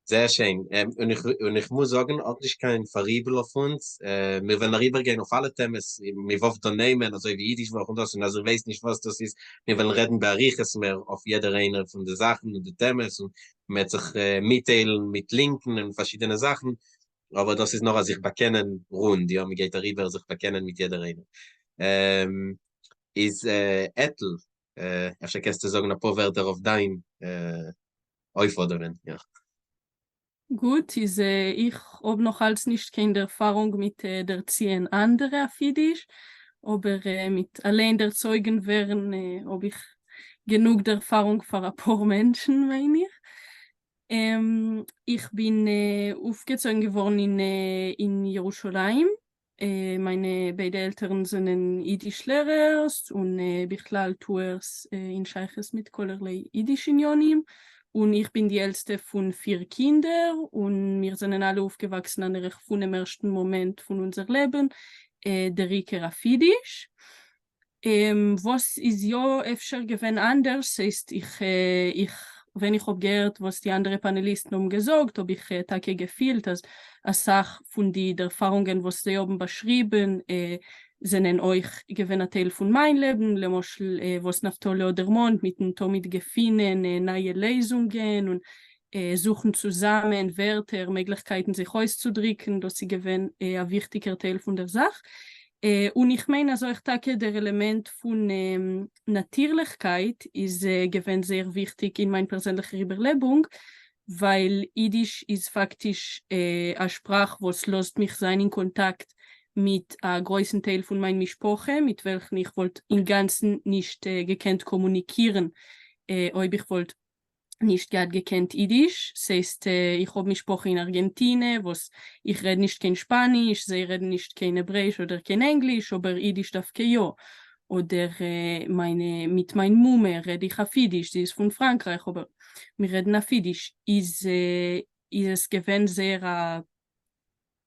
זייער שיין, און איך און איך מוז זאגן, האט נישט קיין פאראיבל אויף אונז, מיר וועלן אריבערגיין אויף אלע טעמעס, מיר ווארפט דא נעמען אזוי ווי אידיש וואך און דאס, און אז איר ווייסט נישט וואס דאס איז, מיר וועלן רעדן באריכות מער אויף יעדער איינער פון די זאכן און די טעמעס, און מען וועט זיך מיטטיילן מיט לינקן און פארשידענע זאכן, אבער דאס איז נאר א זיך באקענען רונד, יא, מען גייט אריבער זיך באקענען מיט יעדער איינער. איז עטל, אפשר קענסטו זאגן אפאר ווערטער אויף דיין אויפאדערען, יא. גוט, איז איך האב נאך אלץ נישט קיין ערפארונג מיט דערציען אנדערע אויף אידיש, אבער מיט אליין דערצויגן ווערן האב איך גענוג ערפארונג פאר אפאר מענטשן מיין איך. איך בין אויפגעצויגן געווארן אין ירושלים, מיינע ביידע עלטערן זענען אידיש לערערס און בכלל טוערס אין שייכות מיט כלערליי אידיש עניינים, און איך בין די עלטסטע פון פיר קינדער, און מיר זענען אלע אויפגעוואקסן אן ערך פונעם ערשטן מאמענט פון אונזער לעבן דער עיקר אויף אידיש. וואס איז יא אפשר געווען אנדערש, ס'הייסט איך איך ווען איך האב געהערט וואס די אנדערע פאנעליסטן האבן געזאגט האב איך טאקע געפילט אז אסאך פון די ערפארונגען וואס זיי האבן באשריבן זענען אויך געווען א טייל פון מיין לעבן, למשל וואס נפתלי האט דערמאנט מיטן תמיד געפינען נייע לעזונגען און זוכן צוזאמען ווערטער, מעגליכקייטן זיך אויסצודריקן, דאס איז געווען א וויכטיגער טייל פון דער זאך. און איך מיין אז אויך טאקע דער עלעמענט פון נאטירליכקייט איז געווען זייער וויכטיג אין מיין פערזענליכער איבערלעבונג, ווייל אידיש איז פאקטיש א שפראך וואס לאזט מיך זיין אין קאנטאקט מיט א גרויסן טייל פון מיין משפחה מיט וועלכן איך וואלט אינגאנצן נישט געקענט קאמוניקירן אויב איך וואלט נישט געהאט געקענט אידיש, ס'הייסט איך האב משפחה אין ארגענטינע וואס איך רעד נישט קיין שפאניש, זיי רעדן נישט קיין העברעיש אדער קיין ענגליש, אבער אידיש דווקא יא, אדער מיינע מיט מיין מומע רעד איך אויף אידיש, זי איז פון פראנקרייך אבער מיר רעדן אויף אידיש, איז איז עס געווען זייער א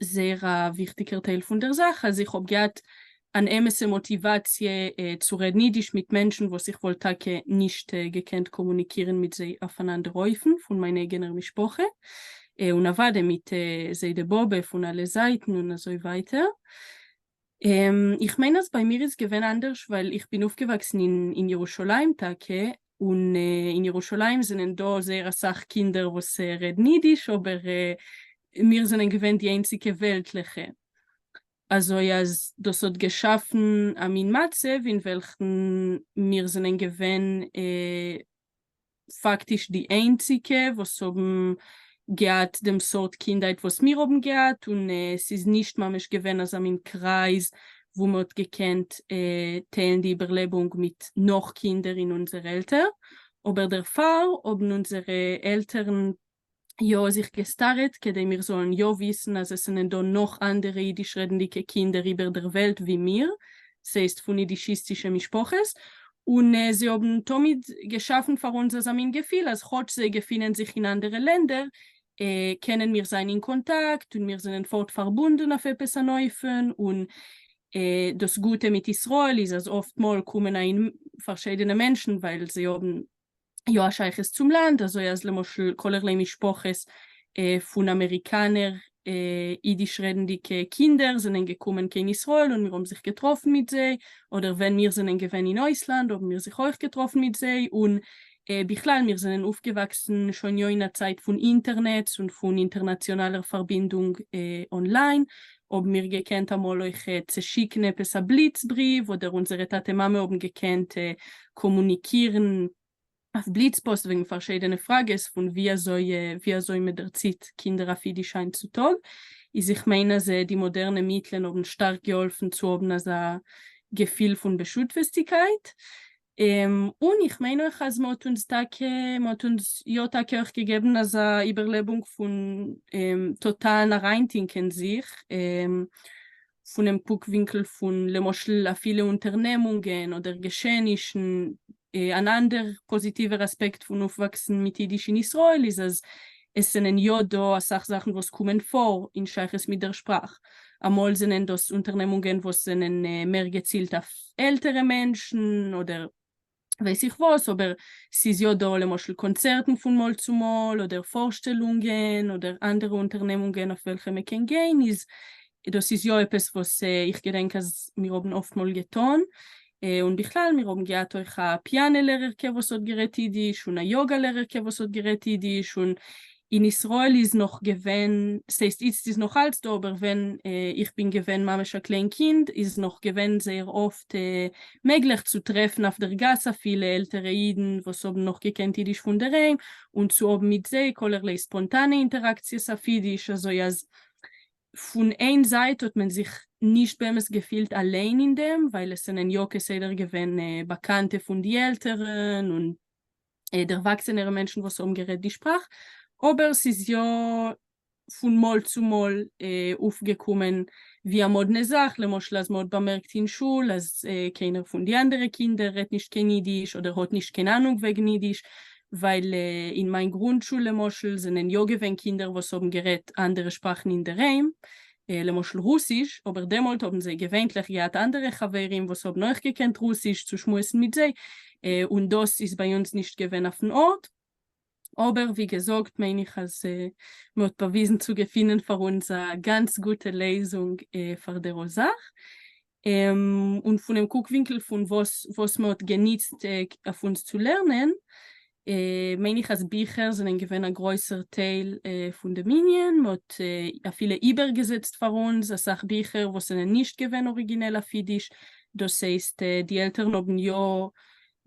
זייער א וויכטיגער טייל פון דער זאך אז איך האב געהאט אן אמת'ע מאטיוואציע צו רעדן אידיש מיט מענטשן וואס איך וואלט טאקע נישט געקענט קאמוניקירן מיט זיי אויף אן אנדער אופן פון מיין אייגענער משפחה, און אוודאי מיט זיידע באבע פון אלע זייטן און אזוי ווייטער. איך מיין אז ביי מיר איז געווען אנדערש ווייל איך בין אויפגעוואקסן אין ירושלים טאקע, און אין ירושלים זענען דא זייער אסאך קינדער וואס רעדן אידיש אבער מיר זענען געווען די איינציגע וועלטליכע, אזוי אז דאס האט געשאפן א מין מצב אין וועלכן מיר זענען געווען פאקטיש די איינציגע וואס האבן געהאט דעם סארט קינדהייט וואס מיר האבן געהאט, און ס'איז נישט ממש געווען אזא מין קרייז וואו מ'האט געקענט טיילן די איבערלעבונג מיט נאך קינדער אין אונזער עלטער, אבער דערפאר האבן אונזערע עלטערן יא זיך געסטארעט כדי מיר זאלן יא וויסן אז עס זענען דא נאך אנדערע אידיש רעדנדיגע קינדער איבער דער וועלט ווי מיר, ס'הייסט פון אידישיסטישע משפחות, און זיי האבן תמיד געשאפן פאר אונז אזא מין געפיל אז כאטש זיי געפינען זיך אין אנדערע לענדער קענען מיר זיין אין קאנטאקט און מיר זענען פארט פארבונדן אויף עפעס אן אופן, און דאס גוטע מיט ישראל איז אז אפט מאל קומען אהין פארשידענע מענטשן ווייל זיי האבן יא א שייכות צום לאנד, אזוי אז למשל כלערליי משפחות פון אמעריקאנער אידיש רעדנדיגע קינדער זענען געקומען קיין ישראל און מיר האבן זיך געטראפן מיט זיי, אדער ווען מיר זענען געווען אין אויסלאנד האבן מיר זיך אויך געטראפן מיט זיי, און בכלל מיר זענען אויפגעוואקסן שוין יא אין א צייט פון אינטערנעץ און פון אינטערנאציאנאלער פארבינדונג אנליין, האבן מיר געקענט אמאל אויך צעשיקן עפעס א בליץ בריוו, אדער אונזערע טאטע מאמע האבן געקענט קאמוניקירן אויף בליץ פאסט וועגן פארשידענע פראגעס פון ווי אזוי ווי אזוי מען דערציט קינדער אויף אידיש היינט צו טאג, איז איך מיין אז די מאדערנע מיטלען האבן שטארק געהאלפן צו האבן אזא געפיל פון בשותפות'דיגקייט. און איך מיין אויך אז מ'האט אונז טאקע, מ'האט אונז יא טאקע אויך געגעבן אזא איבערלעבונג פון טאטאלן אריינטינקען זיך, פונעם קוק-ווינקל פון למשל אפילו אונטערנעמונגען אדער געשעענישן. אן אנדער פאזיטיווער אספעקט פון אויפוואקסן מיט אידיש אין ישראל איז אז עס זענען יא דא אסאך זאכן וואס קומען פאר אין שייכות מיט דער שפראך. אמאל זענען דאס אונטערנעמונגען וואס זענען מער געצילט אויף עלטערע מענטשן אדער ווייס איך וואס, אבער ס'איז יא דא למשל קאנצערטן פון מאל צו מאל אדער פארשטעלונגען אדער אנדערע אונטערנעמונגען אויף וועלכע מ'קען גיין, איז דאס איז יא עפעס וואס איך געדענק אז מיר האבן אפטמאל געטון, און בכלל מיר האבן געהאט אויך א פיאנע לערערקע וואס האט גערעדט אידיש און א יאגא לערערקע וואס האט גערעדט אידיש, און אין ישראל איז נאך געווען, ס'הייסט איצט איז נאך אלץ דא, אבער ווען איך בין געווען ממש א קליין קינד איז נאך געווען זייער אפט מעגליך צו טרעפן אויף דער גאס אפילו עלטערע אידן וואס האבן נאך געקענט אידיש פון דערהיים און צו האבן מיט זיי כלערליי ספאנטאנע אינטעראקציעס אויף אידיש, אזוי אז פון איין זייט האט מען זיך נישט באמת געפילט אליין אין דעם, ווייל עס זענען יא כסדר געווען באקאנטע פון די עלטערן און דערוואקסענערע מענטשן וואס האבן גערעדט די שפראך, אבער ס'איז יא פון מאל צו מאל אויפגעקומען ווי א מאדנע זאך, למשל אז מ'האט באמערקט אין שול אז קיינער פון די אנדערע קינדער רעדט נישט קיין אידיש אדער האט נישט קיין אהנונג וועגן אידיש, ווייל אין מיין גרונטשול למשל זענען יא געווען קינדער וואס האבן גערעדט אנדערע שפראכן אינדערהיים, למשל רוסיש, אבער דעמאלט האבן זיי געווענטליך געהאט אנדערע חברים וואס האבן אויך געקענט רוסיש צו שמועסן מיט זיי, און דאס איז ביי אונז נישט געווען אויפן ארט. אבער ווי געזאגט מיין איך אז מען האט באוויזן צו געפינען פאר אונז א גאנץ גוטע לעזונג פאר דער זאך, און פונעם קוק ווינקל פון וואס וואס מען האט גענוצט אויף אונז צו לערנען. מיין איך אז ביכער זענען געווען א גרויסער טייל פון דעם ענין, מ'האט אפילו איבערגעזעצט פאר אונז אסאך ביכער וואס זענען נישט געווען אריגינעל אויף אידיש, דאס הייסט די עלטערן האבן יא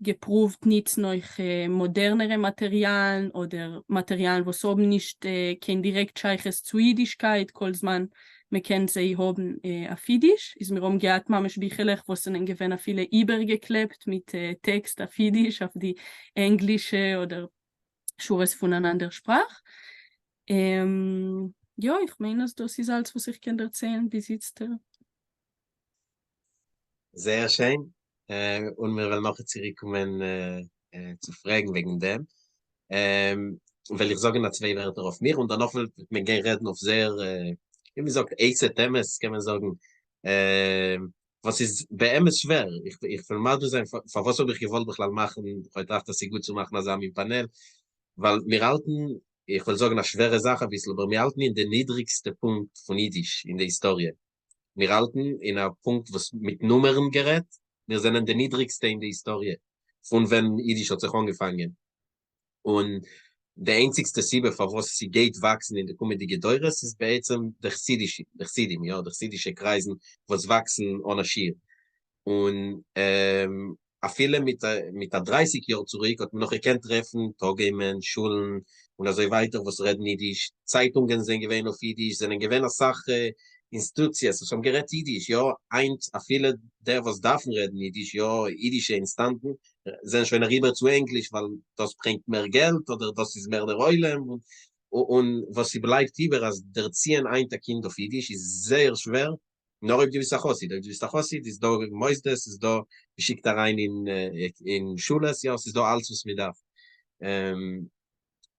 געפרואווט ניצן אויך מאדערנערע מאטעריאלן אדער מאטעריאלן וואס האבן נישט קיין דירעקט שייכות צו אידישקייט כל זמן מ'קען זיי האבן אויף אידיש, איז מיר האבן געהאט ממש ביכלעך וואס זענען געווען אפילו איבערגעקלעבט מיט טעקסט אויף אידיש אויף די ענגלישע אדער שורות פון אן אנדער שפראך. יא, איך מיין אז דאס איז אלץ וואס איך קען דערציילן ביז איצטער. זייער שיין, און מיר וועלן נאך צוריקקומען צו פרעגן וועגן דעם. וועל איך זאגן א צוויי ווערטער אויף מיר און דערנאך וועט מען גיין רעדן אויף זייער, ווי מען זאגט, הייסע טעמעס קען מען זאגן, וואס איז באמת שווער. איך וויל מסביר זיין פארוואס האב איך געוואלט בכלל מאכן, איך האב געטראכט אז ס'איז גוט צו מאכן אזא מין פאנעל, ווייל מיר האלטן, איך וועל זאגן א שווערע זאך אביסל, אבער מיר האלטן אין די נידריגסטע פונקט פון אידיש אין די היסטאריע. מיר האלטן אין א פונקט וואס מיט נומערן גערעדט, מיר זענען די נידריגסטע אין די היסטאריע פון ווען אידיש האט זיך אנגעפאנגען, און די איינציגסטע סיבה פארוואס ס'גייט וואקסן אין די קומענדיגע דורות איז בעצם די חסידישע, די חסידים, יא, די חסידישע קרייזן וואס וואקסן אן א שיעור, און אפילו מיט מיט א דרייסיג יאר צוריק האט מען נאך געקענט טרעפן טאגהיימען, שולן, און אזוי ווייטער וואס רעדן אידיש, צייטונגען זענען געווען אויף אידיש, זענען געווען אסאך אינסטוציעס וואס האבן גערעדט אידיש, יא, היינט אפילו דער וואס דארפן רעדן אידיש, יא, אידישע אינסטאנטן, זענען שוין אריבער צו ענגליש ווייל דאס ברענגט מער געלט אדער דאס איז מער דער עולם, און וואס ס'בלייבט איבער אז דערציען היינט א קינד אויף אידיש איז זייער שווער, נאר אויב דו ביסט א חסיד, אויב דו ביסט א חסיד איז דא מוסדות, איז דא מ'שיקט אריין אין אין שולעס, יא ס'איז דא אלץ וואס מ'דארף,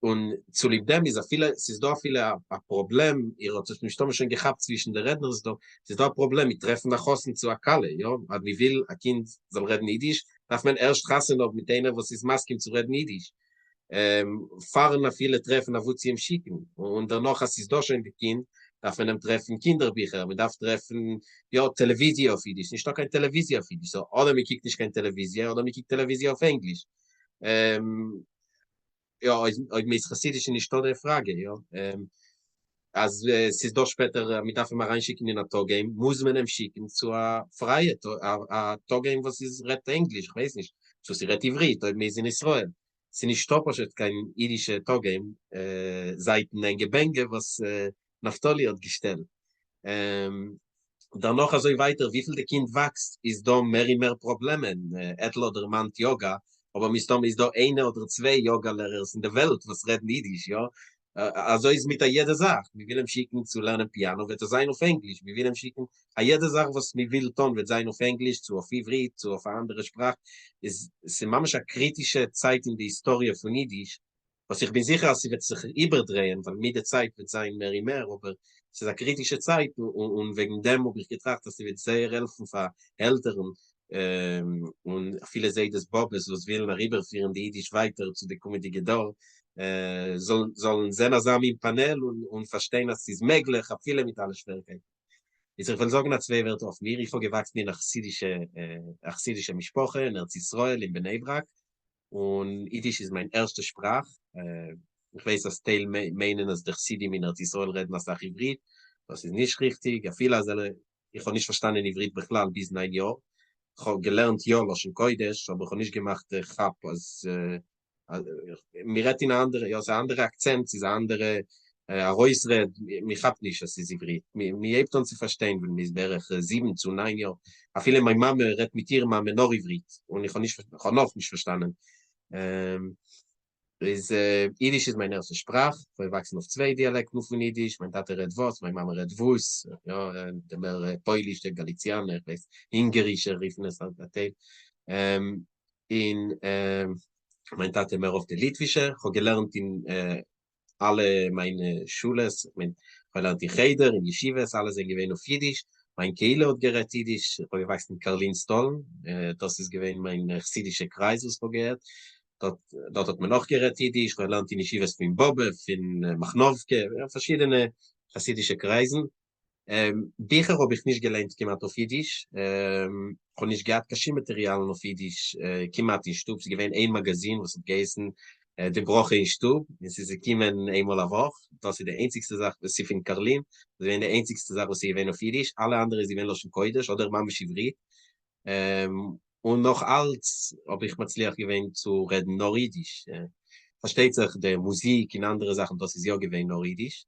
און צוליב דעם איז אפילו, ס'איז דא אפילו א פראבלעם, איר האט עס מסתמא שוין געכאפט צווישן די רעדנערס דא, ס'איז דא א פראבלעם מיט טרעפן א חתן צו א כלה, יא, אז מ'וויל א קינד זאל רעדן אידיש, דארף מען ערשט חתונה האבן מיט איינער וואס איז מסכים צו רעדן אידיש, פארן אפילו טרעפן אוואו צו אים שיקן, און דערנאך אז ס'איז דא שוין די קינד, דארף מען אים טרעפן קינדער ביכער, מען דארף טרעפן יא טעלעוויזיע אויף אידיש, נישטא קיין טעלעוויזיע אויף אידיש, so אדער מען קוקט נישט קיין טעלעוויזיע אדער מען קוקט טעלעוויזיע אויף ענגליש. יא אויב מען איז חסידיש איז נישטא די פראגע, יא. אז ס'איז דא שפעטער מען דארף אים אריינשיקן אין א טאגהיים, מוז מען אים שיקן צו א פרייע א טאגהיים וואס איז רעדט ענגליש, איך ווייס נישט צו ס'רעדט עברית אויב מ'איז אין ישראל, ס'איז נישטא פשוט קיין אידישע טאגהיים זייטן ענגע בענגע וואס נפתלי האט געשטעלט. דערנאך אזוי ווייטער וויפיל די קינד וואקסט איז דא מער און מער פראבלעמען, עטל האט דערמאנט יאגא, אבער מסתמא איז דא איינע אדער צוויי יאגא לערערס אין די וועלט וואס רעדן אידיש, יא? אזוי איז מיט א יעדע זאך, מען וויל אים שיקן צו לערנען פיאנא וועט עס זיין אויף ענגליש, מען וויל אים שיקן, א יעדע זאך וואס מען וויל טון וועט זיין אויף ענגליש צו אויף עברית צו אויף א אנדערע שפראך, איז ס'ממש א קריטישע צייט אין די היסטאריע פון אידיש, וואס איך בין זיכער אז ס'וועט זיך איבערדרייען ווייל מיט די צייט וועט זיין מער און מער, אבער ס'איז א קריטישע צייט און וועגן דעם האב איך געטראכט אז ס'וועט זייער העלפן פאר עלטערן און אפילו זיידעס באבעס וואס ווילן אריבערפירן די אידיש ווייטער צו די קומענדיגע דור, זאלן זען אזא מין פאנעל און פארשטיין אז ס'איז מעגליך אפילו מיט אלע שוועריקייטן. איז איך וועל זאגן א צוויי ווערטער אויף מיר, איך האב געוואקסן אין א חסידישע א חסידישע משפחה אין ארץ ישראל אין בני ברק, און אידיש איז מיין ערשטע שפראך, איך ווייס אז טייל מיינען אז די חסידים אין ארץ ישראל רעדן אסאך עברית, דאס איז נישט ריכטיג, אפילו אזעלע, איך האב נישט פארשטאנען עברית בכלל ביז ניין יאר, איך האב געלערנט יא לשון קודש, אבער איך האב נישט געמאכט די כאפ אז מ'רעדט אין א אנדערע, יא ס'איז א אנדערע אקצענט, ס'איז א אנדערע ארויסרעד, מ'כאפט נישט אז ס'איז עברית, מ'הייבט אן צו פארשטיין ווען מ'איז בערך זיבן צו ניין יאר, אפילו מיין מאמע רעדט מיט איר מאמע נאר עברית, און איך האב נישט, איך האב נאכנישט פארשטאנען. איז אידיש איז מיין ערשטע שפראך, איך בין געוואקסן אויף צוויי דיאלעקטן פון אידיש, מיין טאטע רעדט וואס, מיין מאמע רעדט וואס, יא, דער מער פויליש, דער גאליציאנער, איך ווייס, אונגערישער רופן עס א טייל. און מיין טאטע מער אויף די ליטווישע, כ'האב געלערנט אין אלע מיינע שולעס, איך מיין, כ'האב געלערנט אין חדר, אין ישיבות, אלע זענען געווען אויף אידיש, מיין קהילה האט גערעדט אידיש, איך האב געוואקסן אין קארלין סטאלין, דאס איז געווען מיין חסידישע קרייז וואס כ'האב געהערט, דארט דארט האט מען אויך גערעדט אידיש, כ'האב געלערנט אין ישיבות פון באבוב, פון מאכנובקע, פארשידענע חסידישע קרייזן. ביכער האב איך נישט געליינט כמעט אויף אידיש, כ'האב נישט געהאט קיין שום מאטעריאלן אויף אידיש כמעט אין שטוב, ס'איז געווען איין מאגאזין וואס האט געהייסן. די ברכה אין שטוב, און ס'איז געקומען איינמאל א וואך, דאס איז די איינציגסטע זאך וואס איז פון קארלין, דאס איז געווען די איינציגסטע זאך וואס איז געווען אויף אידיש, אלע אנדערע איז געווען לשון קודש אדער ממש עברית, און נאך אלץ האב איך מצליח געווען צו רעדן נאר אידיש, פארשטייט זיך די מוזיק און אנדערע זאכן דאס איז יא געווען נאר אידיש,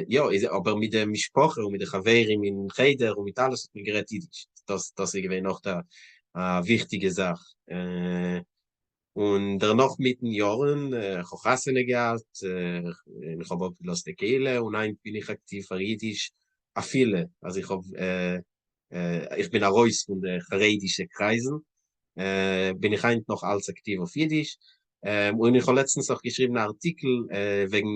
יא איז אבער מיט די משפחה און מיט די חברים אין חדר און מיט אלעס האט מען גערעדט אידיש, דאס דאס איז געווען נאך א וויכטיגע זאך, און דערנאך מיטן יארן, איך האב חתונה געהאט, און איך האב אפגעלאזט די קהילה, און היינט בין איך אקטיוו פאר אידיש, אפילו אז איך האב איך בין ארויס פון די חרדישע קרייזן, בין איך היינט נאך אלץ אקטיוו אויף אידיש, און איך האב לעצטנס אויך געשריבן א ארטיקל וועגן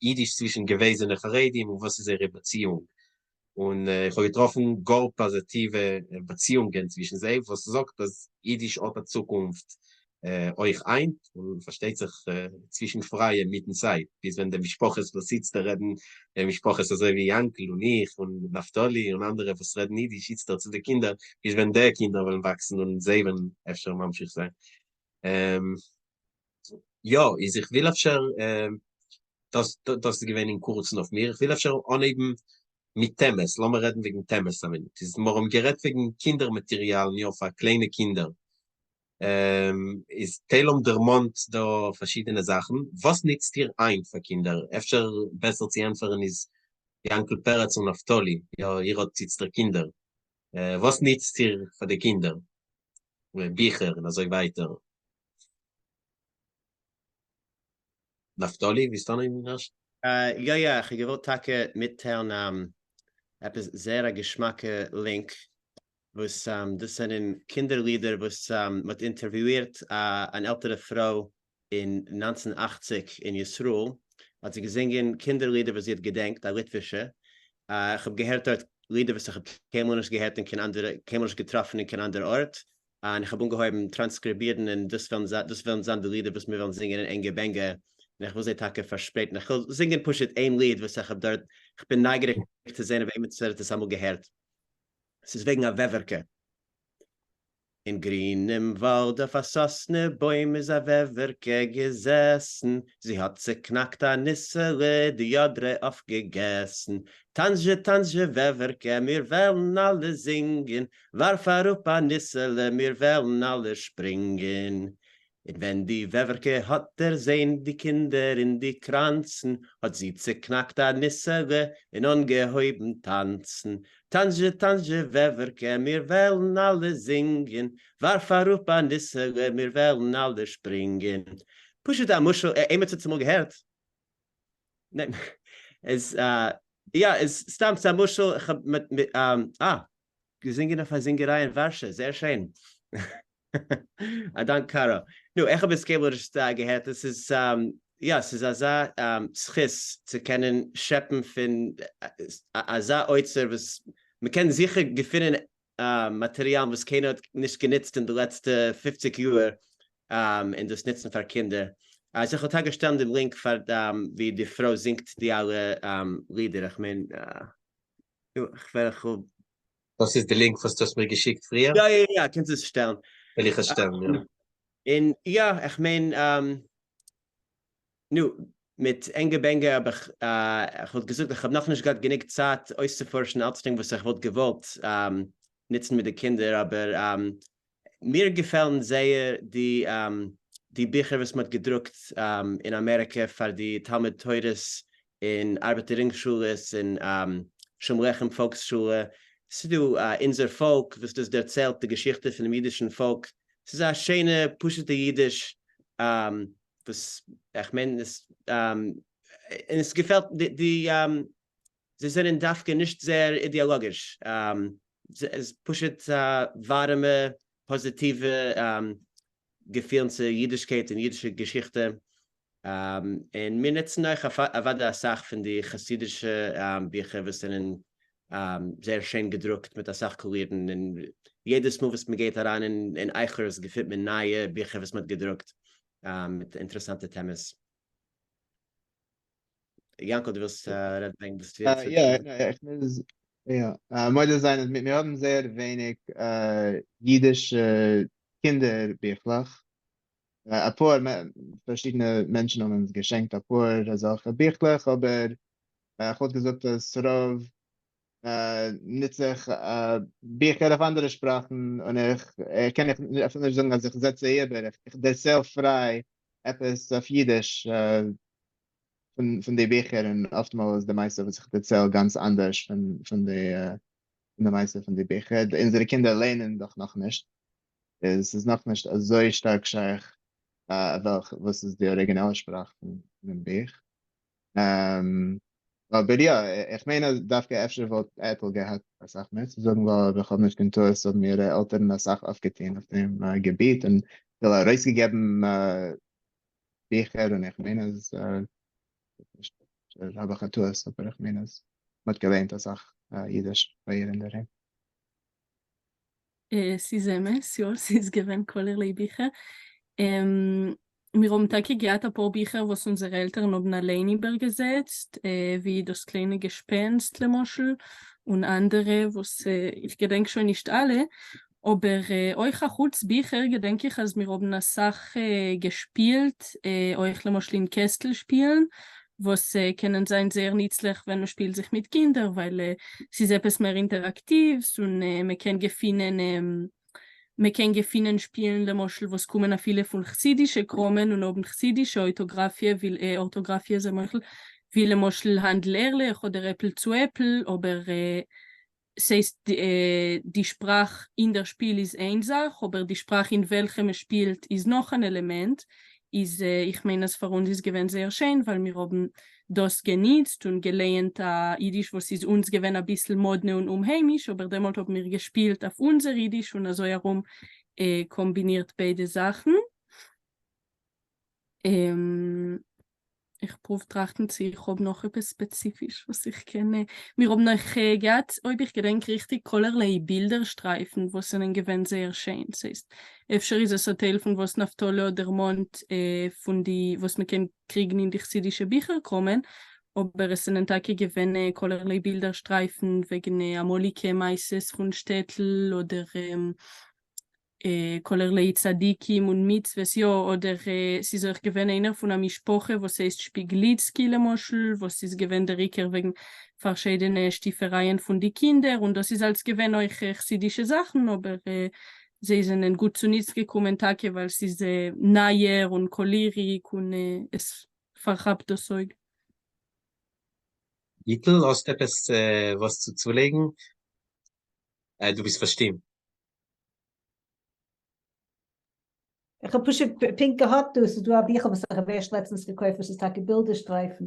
אידיש צווישן געוועזענע חרדים און וואס איז זייערע באציאונג, און איך האב געטראפן גאר פאזיטיווע באציאונגען צווישן זיי, וואס זאגט אז אידיש האט א צוקונפט אויך היינט, און פארשטייט זיך צווישן פרייע מיטן צייט, ביז ווען די משפחות וואס איצטער רעדן, די משפחות אזוי ווי יאנקל און איך און נפתלי און אנדערע וואס רעדן אידיש איצטער צו די קינדער, ביז ווען די קינדער וועלן וואקסן און זיי וועלן אפשר ממשיך זיין. יא, איז איך וויל אפשר, דאס דאס איז געווען אין קורצן אויף מיר, איך וויל אפשר אנהייבן מיט טעמעס, לאמיר רעדן וועגן טעמעס א מינוט, איז מיר האבן גערעדט וועגן קינדער מאטעריאלן, יא, פאר קליינע קינדער, איז טייל האבן דערמאנט דא פארשידענע זאכן, וואס ניצט איר היינט פאר קינדער? אפשר בעסער צו ענטפערן איז יענקל פרץ און נפתלי, יא איר האט איצטער קינדער, וואס ניצט איר פאר די קינדער? ביכער און אזוי ווייטער. נפתלי, ווילסט אנהייבן ערשט? יא יא, איך האב געוואלט טאקע מיטטיילן עפעס זייער א געשמאקע link וואס דאס זענען קינדער לידער וואס מען האט אינטערוויאירט אן עלטערע פרוי אין 1980 אין ישראל, האט זי געזינגען קינדער לידער וואס זי האט געדענקט, א ליטווישע, איך האב געהערט דארט לידער וואס איך האב קיינמאל נישט געהערט אין קיין אנדערע, קיינמאל נישט געטראפן אין קיין אנדערע ארט, און איך האב אנגעהויבן טראנסקריבירן און דאס וועלן זיין, דאס וועלן זיין די לידער וואס מיר וועלן זינגען אין ענגע בענגע, און איך וויל זיי טאקע פארשפרייטן, איך וויל זינגען פשוט איין ליד וואס איך האב דארט, איך בין נייגעריג צו זען אויב עימיצער האט עס אמאל געהערט. ס'איז וועגן א וועווערקע. אין גרינעם וואלד אויף א סאסנע בוים איז א וועווערקע געזעסן, זי האט צעקנאקט א ניסעלע, די יאדרע אויפגעגעסן. טאנץ זשע, טאנץ זשע, וועווערקע, מיר וועלן אלע זינגען, ווארף אראפ א ניסעלע, מיר וועלן אלע שפרינגען. און ווען די וועווערקע האָט דערזען די קינדער אין די קראַנצן, האָט זי צעקנאַקט אַ ניסעלע און אָנגעהויבן טאַנצן. טאַנץ-זשע, טאַנץ-זשע, וועווערקע, מיר וועלן אַלע זינגען, וואַרף אַראָפּ אַ ניסעלע, מיר וועלן אַלע שפּרינגען. פּשוט אַ משל, עימיצער האָט עס אמאָל געהערט? ניין. איז, יא, איז סתם ס'איז א משל, איך האב מיט, אה, געזינגען אויף א זינגעריי אין ווארשע, זייער שיין. א דאנק קארא. נו, איך האב עס קיינמאל נישט געהערט, עס איז, יא, עס איז אזא זכות צו קענען שעפן פון אזא אוצר וואס מ'קען זיכער געפינען מאטעריאלן וואס קיינער האט נישט גענוצט אין די לעצטע 50 יאר און דאס נוצן פאר קינדער. אז איך וועל טאקע שטעלן דעם link פאר ווי די פרוי זינגט די אלע לידער, איך מיין, איך וועל, איך וועל. דאס איז די link וואס דו האסט מיר געשיקט פריער? יא יא יא, קענסט עס שטעלן. וועל איך עס שטעלן, יא. און יא, איך מיין, נו, מיט ענגע בענגע האב איך, איך וואלט געזאגט איך האב נאכנישט געהאט גענוג צייט אויסצופארשן אלצדינג וואס איך וואלט געוואלט נוצן מיט די קינדער, אבער מיר געפעלן זייער די די ביכער וואס מ'האט געדרוקט אין אמעריקע פאר די תלמוד תורה'ס און ארבעטער רינג שולעס און שלום עליכם פאלקס שולע, ס'איז דא אונזער פאלק וואס דאס דערציילט די געשיכטע פונעם אידישן פאלק, ס'איז א שיינע פשוט'ע אידיש וואס איך מיין עס און עס געפעלט די זיי זענען דווקא נישט זייער אידעאלאגיש, ס'איז פשוט ווארעמע פאזיטיווע געפילן צו אידישקייט און אידישע געשיכטע, און מיר נוצן אויך אוודאי אסאך פון די חסידישע ביכער וואס זענען זייער שיין געדרוקט מיט אסאך קאלירן, און יעדעס מאל וואס מען גייט אריין אין אייכלער'ס געפינט מען נייע ביכער וואס מען האט געדרוקט מיט אינטערעסאנטע טעמעס. יאנקל דו ווילסט רעדן וועגן דאס יא, איך מוז יא מודה זיין אז מיר האבן זייער ווייניג אידישע קינדער ביכלעך. אפאר פארשידענע מענטשן האבן אונז געשענקט אפאר אזעלכע ביכלעך, אבער איך וואלט געזאגט אז ס'רוב נוץ איך ביכער אויף אנדערע שפראכן, און איך קען איך אפילו נישט זאגן אז איך זעץ זיי איבער, איך דערצייל פריי עפעס אויף אידיש פון די ביכער, און אפטמאל איז די מעשה וואס איך דערצייל גאנץ אנדערש פון די מעשה פון די ביכער. אונזערע קינדער לערנען דאך נאכנישט, איז ס'איז נאכנישט אזוי שטארק שייך וועלכע וואס איז די אריגינעלע שפראך פונעם בוך. אבער יא, איך מיין אז דווקא אפשר וואלט עטל געהאט אסאך מער צו זאגן, ווייל אויב איך האב נישט קיין טעות האבן אירע עלטערן אסאך אויפגעטון אויף דעם געביט און פיל ארויסגעגעבן ביכער, און איך מיין אז, אפשר האב איך א טעות, אבער איך מיין אז מ'האט געלערנט אסאך אידיש ביי איר אינדערהיים. ס'איז אמת, יא, ס'איז געווען כלערליי ביכער. מיר האבן טאקע געהאט אפאר ביכער וואס אונזערע עלטערן האבן אליין איבערגעזעצט, ווי דאס קליינע געשפענסט למשל, און אנדערע וואס איך געדענק שוין נישט אלע, אבער אויך אחוץ ביכער געדענק איך אז מיר האבן אסאך געשפילט, אויך למשל אין קעסטל שפילן, וואס קענען זיין זייער ניצליך ווען מ'שפילט זיך מיט קינדער ווייל ס'איז עפעס מער אינטעראקטיווס און מ'קען געפינען מ'קען געפינען שפילן למשל וואס קומען אפילו פון חסידישע קראמען און האבן חסידישע אויטאגראפיע ווי ארטאגראפיע זיי מוחל ווי למשל האנדל ערליך אדער עפל צו עפל אבער ס'הייסט די שפראך אין דער שפיל איז איין זאך, אבער די שפראך אין וועלכע מ'שפילט איז נאך אן עלעמענט, איז איך מיין אז פאר אונז איז געווען זייער שיין ווייל מיר האבן דאס געניצט און געלייענט א אידיש וואס איז אונז געווען אביסל מאדנע און אומהיימיש, אבער דעמאלט האבן מיר געשפילט אויף אונזער אידיש און אזוי ארום קאמבינירט ביידע זאכן. איך פרואוו טראכטן צו איך האב נאך עפעס ספעציפיש וואס איך קען, מיר האבן אויך געהאט אויב איך געדענק ריכטיג כלערליי בילדער שטרייפן וואס זענען געווען זייער שיין, ס'הייסט אפשר איז עס א טייל פון וואס נפתלי האט דערמאנט פון די וואס מ'קען קריגן אין די חסידישע ביכער קראמען, אבער עס זענען טאקע געווען כלערליי בילדער שטרייפן וועגן אמאליגע מעשות פון שטעטל אדער כלערליי צדיקים און מצוות, יא, אדער ס'איז אויך געווען איינער פון א משפחה וואס הייסט שפיגליצקי למשל, וואס איז געווען דער עיקר וועגן פארשיידענע שטיפערייען פון די קינדער, און דאס איז אלס געווען אויך חסידישע זאכן, אבער זיי זענען גוט צוניץ געקומען טאקע ווייל ס'איז נייער און קאליריג און עס פארכאפט דאס אויג. גיטל, האסט עפעס וואס צו צולייגן? דו ביסט פארשטימט. איך האב פשוט פונקט געהאט דא, ס'איז דא א ביכל וואס איך האב ערשט לעצטנס געקויפט וואס איז טאקע בילדער שטרייפן,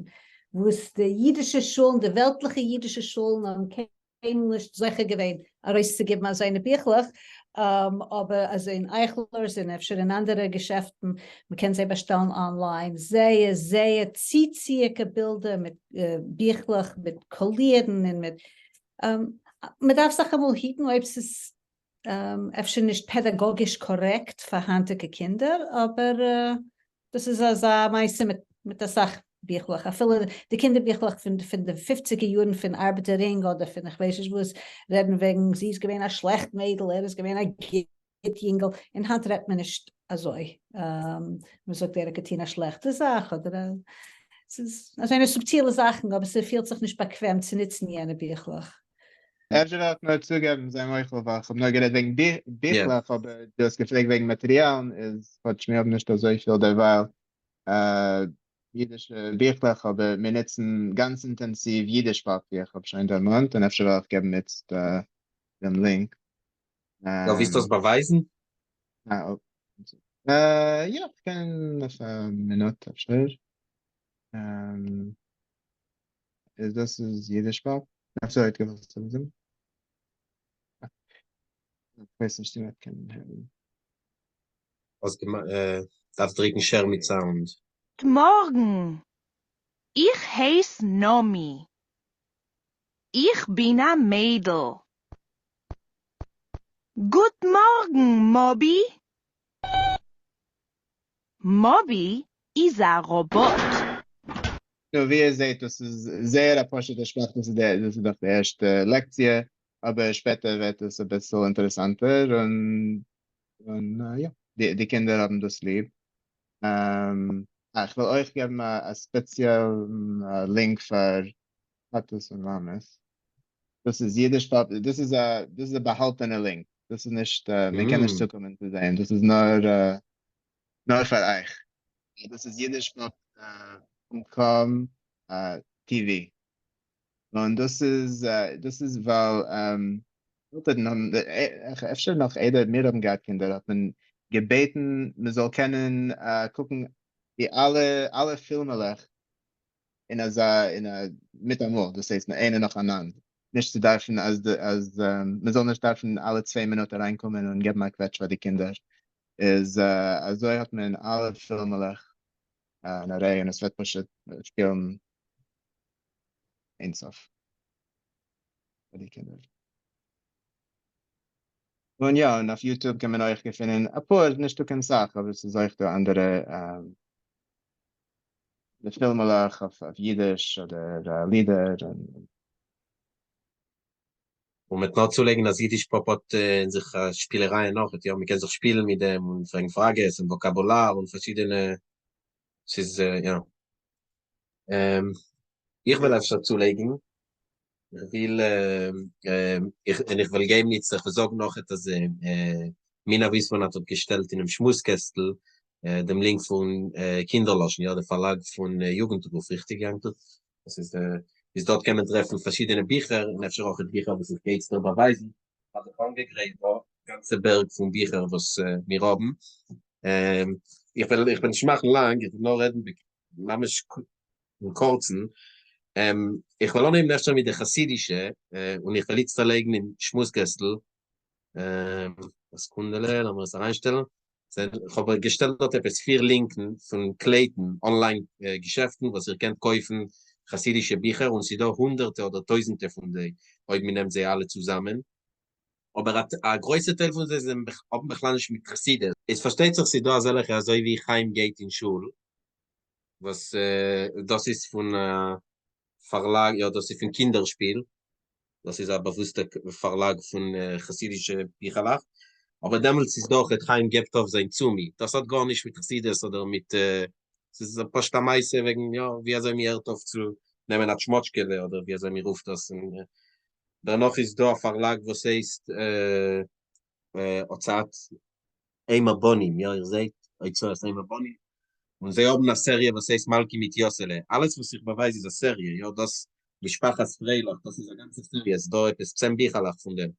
וואס די אידישע שולן, די וועלטליכע אידישע שולן האבן קיינמאל נישט זוכה געווען ארויסצוגעבן אזוינע ביכלעך, אבער אזוי אין אייכלערס און אפשר אין אנדערע געשעפטן, מ'קען זיי באשטעלן online, זייער זייער צוציעקע בילדער מיט ביכלעך מיט קאלירן און מיט, מ'דארף זיך אמאל היטן אויב ס'איז אפשר נישט פעדאגאגיש קארעקט פאר היינטיגע קינדער, אבער דאס איז אזא מעשה מיט אסאך ביכלעך, אפילו די קינדער ביכלעך פון די פופציגער יארן פון ארבעטער רינג אדער פון איך ווייס נישט וואס, רעדן וועגן זי איז געווען א שלעכט מיידל, ער איז געווען א גוט יונגל, און היינט רעדט מען נישט אזוי, מען זאגט ער האט געטון א שלעכטע זאך אדער ס'איז אזוינע סובטילע זאכן, אבער ס'פילט זיך נישט באקוועם צו נוצן יענע ביכלעך. אפשר וועל איך נאר צוגעבן, זיי מוחל ווייל איך האב נאר גערעדט וועגן ביכלעך, אבער דו האסט געפרעגט וועגן מאטעריאלן, איז כאטש מיר האבן נישט אזויפיל דערווייל אידישע ביכלעך, אבער מיר נוצן גאנץ אינטענסיוו יידיש פאפ, ווי איך האב שוין דערמאנט, און אפשר וועל איך געבן איצט דעם link. יא, ווילסט דאס באווייזן? יא, איך קען אויף א מינוט אפשר. איז דאס איז יידיש פאפ? אפשר האט געוואלט זאגן. איך ווייס נישט צו מען קען הערן. האסט דארפסט דריקן share מיט סאונד. מאָרגן! איך הייס נעמי. איך בין אַ מיידל. גוט מאָרגן, מאָבי! מאָבי איז אַ ראָבאָט. נו, ווי איר זעט, דאס איז זייער א פשוט'ע שפראך, דאס איז דאס איז דאך די ערשטע לעקציע, אבער שפעטער ווערט עס אביסל אינטערעסאנטער, און און יא, די קינדער האבן דאס ליב. איך וועל אויך געבן א ספעציעלן link פאר טאטעס און מאמעס. דאס איז אידיש פאפ, דאס איז א דאס איז א באהאלטענע link, דאס איז נישט, מען קען נישט צוקומען צו דעם, דאס איז נאר נאר פאר אייך. דאס איז אידיש פאפ פונקט com TV. און דאס איז דאס איז ווייל עלטערן האבן, אפשר נאך איידער מיר האבן געהאט קינדער האט מען געבעטן מען זאל קענען קוקן די אלע אלע פילמעלעך אין אזא אין א מיטאמאל, דאס הייסט איינער נאכאנאנד, נישט צו דארפן אז אז מען זאל נישט דארפן אלע 2 מינוט אריינקומען און געבן א קוועטש פאר די קינדער, איז אזוי האט מען אלע פילמעלעך אין א ריי און עס וועט פשוט שפילן אינסוף פאר די קינדער. און יא, און אויף YouTube קען מען אויך געפינען אפאר, נישטא קיין סאך, אבער ס'איז אויך דא אנדערע די פילמעלעך אויף אידיש אדער לידער און. און מ'וועט נאר צולייגן אז אידיש פאפ האט אין זיך שפילערייען אויך, יא, מ'קען זיך שפילן מיט דעם און פרעגן פראגעס און וואקאבולאר און פארשידענע, ס'איז יא. איך וועל אפשר צולייגן, איך וויל, איך, און איך וועל געבן איצט, איך וועל זאגן נאך עטוואס, מינה וויסמאן האט געשטעלט אינעם שמועס קעסטל דעם link פון קינדערלאשן, יא, דער פארלאג פון יוגנטרוף, ריכטיג יענקל? דאס איז, איז דארט קען מען טרעפן פארשידענע ביכער, און אפשר אויך ביכער וואס איך גיי איצטער באווייזן, האב איך אנגעגרייט דא גאנצע בערג פון ביכער וואס מיר האבן. איך וועל, איך וועל נישט מאכן לאנג, איך וועל נאר רעדן ממש אין קורצן. איך וועל אנהייבן אפשר מיט די חסידישע, און איך וועל איצטער לייגן אין שמועס קעסטל, א סעקונדעלע, לאמיר עס אריינשטעלן. איך האב געשטעלט דארט עפעס פיר לינקן פון קלייטן online געשעפטן וואס איר קענט קויפן חסידישע ביכער, און ס'איז דא הונדערטע אדער טויזנטע פון זיי אויב מ'נעמט זיי אלע צוזאמען, אבער א גרויסע טייל פון זיי זענען האבן בכלל נישט מיט חסידות. איז פארשטייט זיך ס'איז דא אזעלעכע אזוי ווי חיים גייט אין שול, וואס דאס איז פון א פארלאג, יא דאס איז פון קינדערשפיל, דאס איז א באוואוסטע פארלאג פון חסידישע ביכלעך, אבער דעמאלטס איז דאך ר' חיים געבט אויף זיין צומי, דאס האט גארנישט מיט חסידות אדער מיט, ס'איז פשוט א מעשה וועגן יא ווי אזוי מ'הערט אויף צו נעמען א טשמאטשקעלע אדער ווי אזוי מ'רופט דאס, און דערנאך איז דא א פארלאג וואס הייסט הוצאת אם הבנים, יא איר זעהט, הוצאת אם הבנים, און זיי האבן א סעריע וואס הייסט מלכי מיט יאסעלע, אלעס וואס איך באווייז איז א סעריע, יא דאס משפחת פרייליך, דאס איז א גאנצע סעריע, ס'איז דא עפעס 10 ביכלעך פון דעם,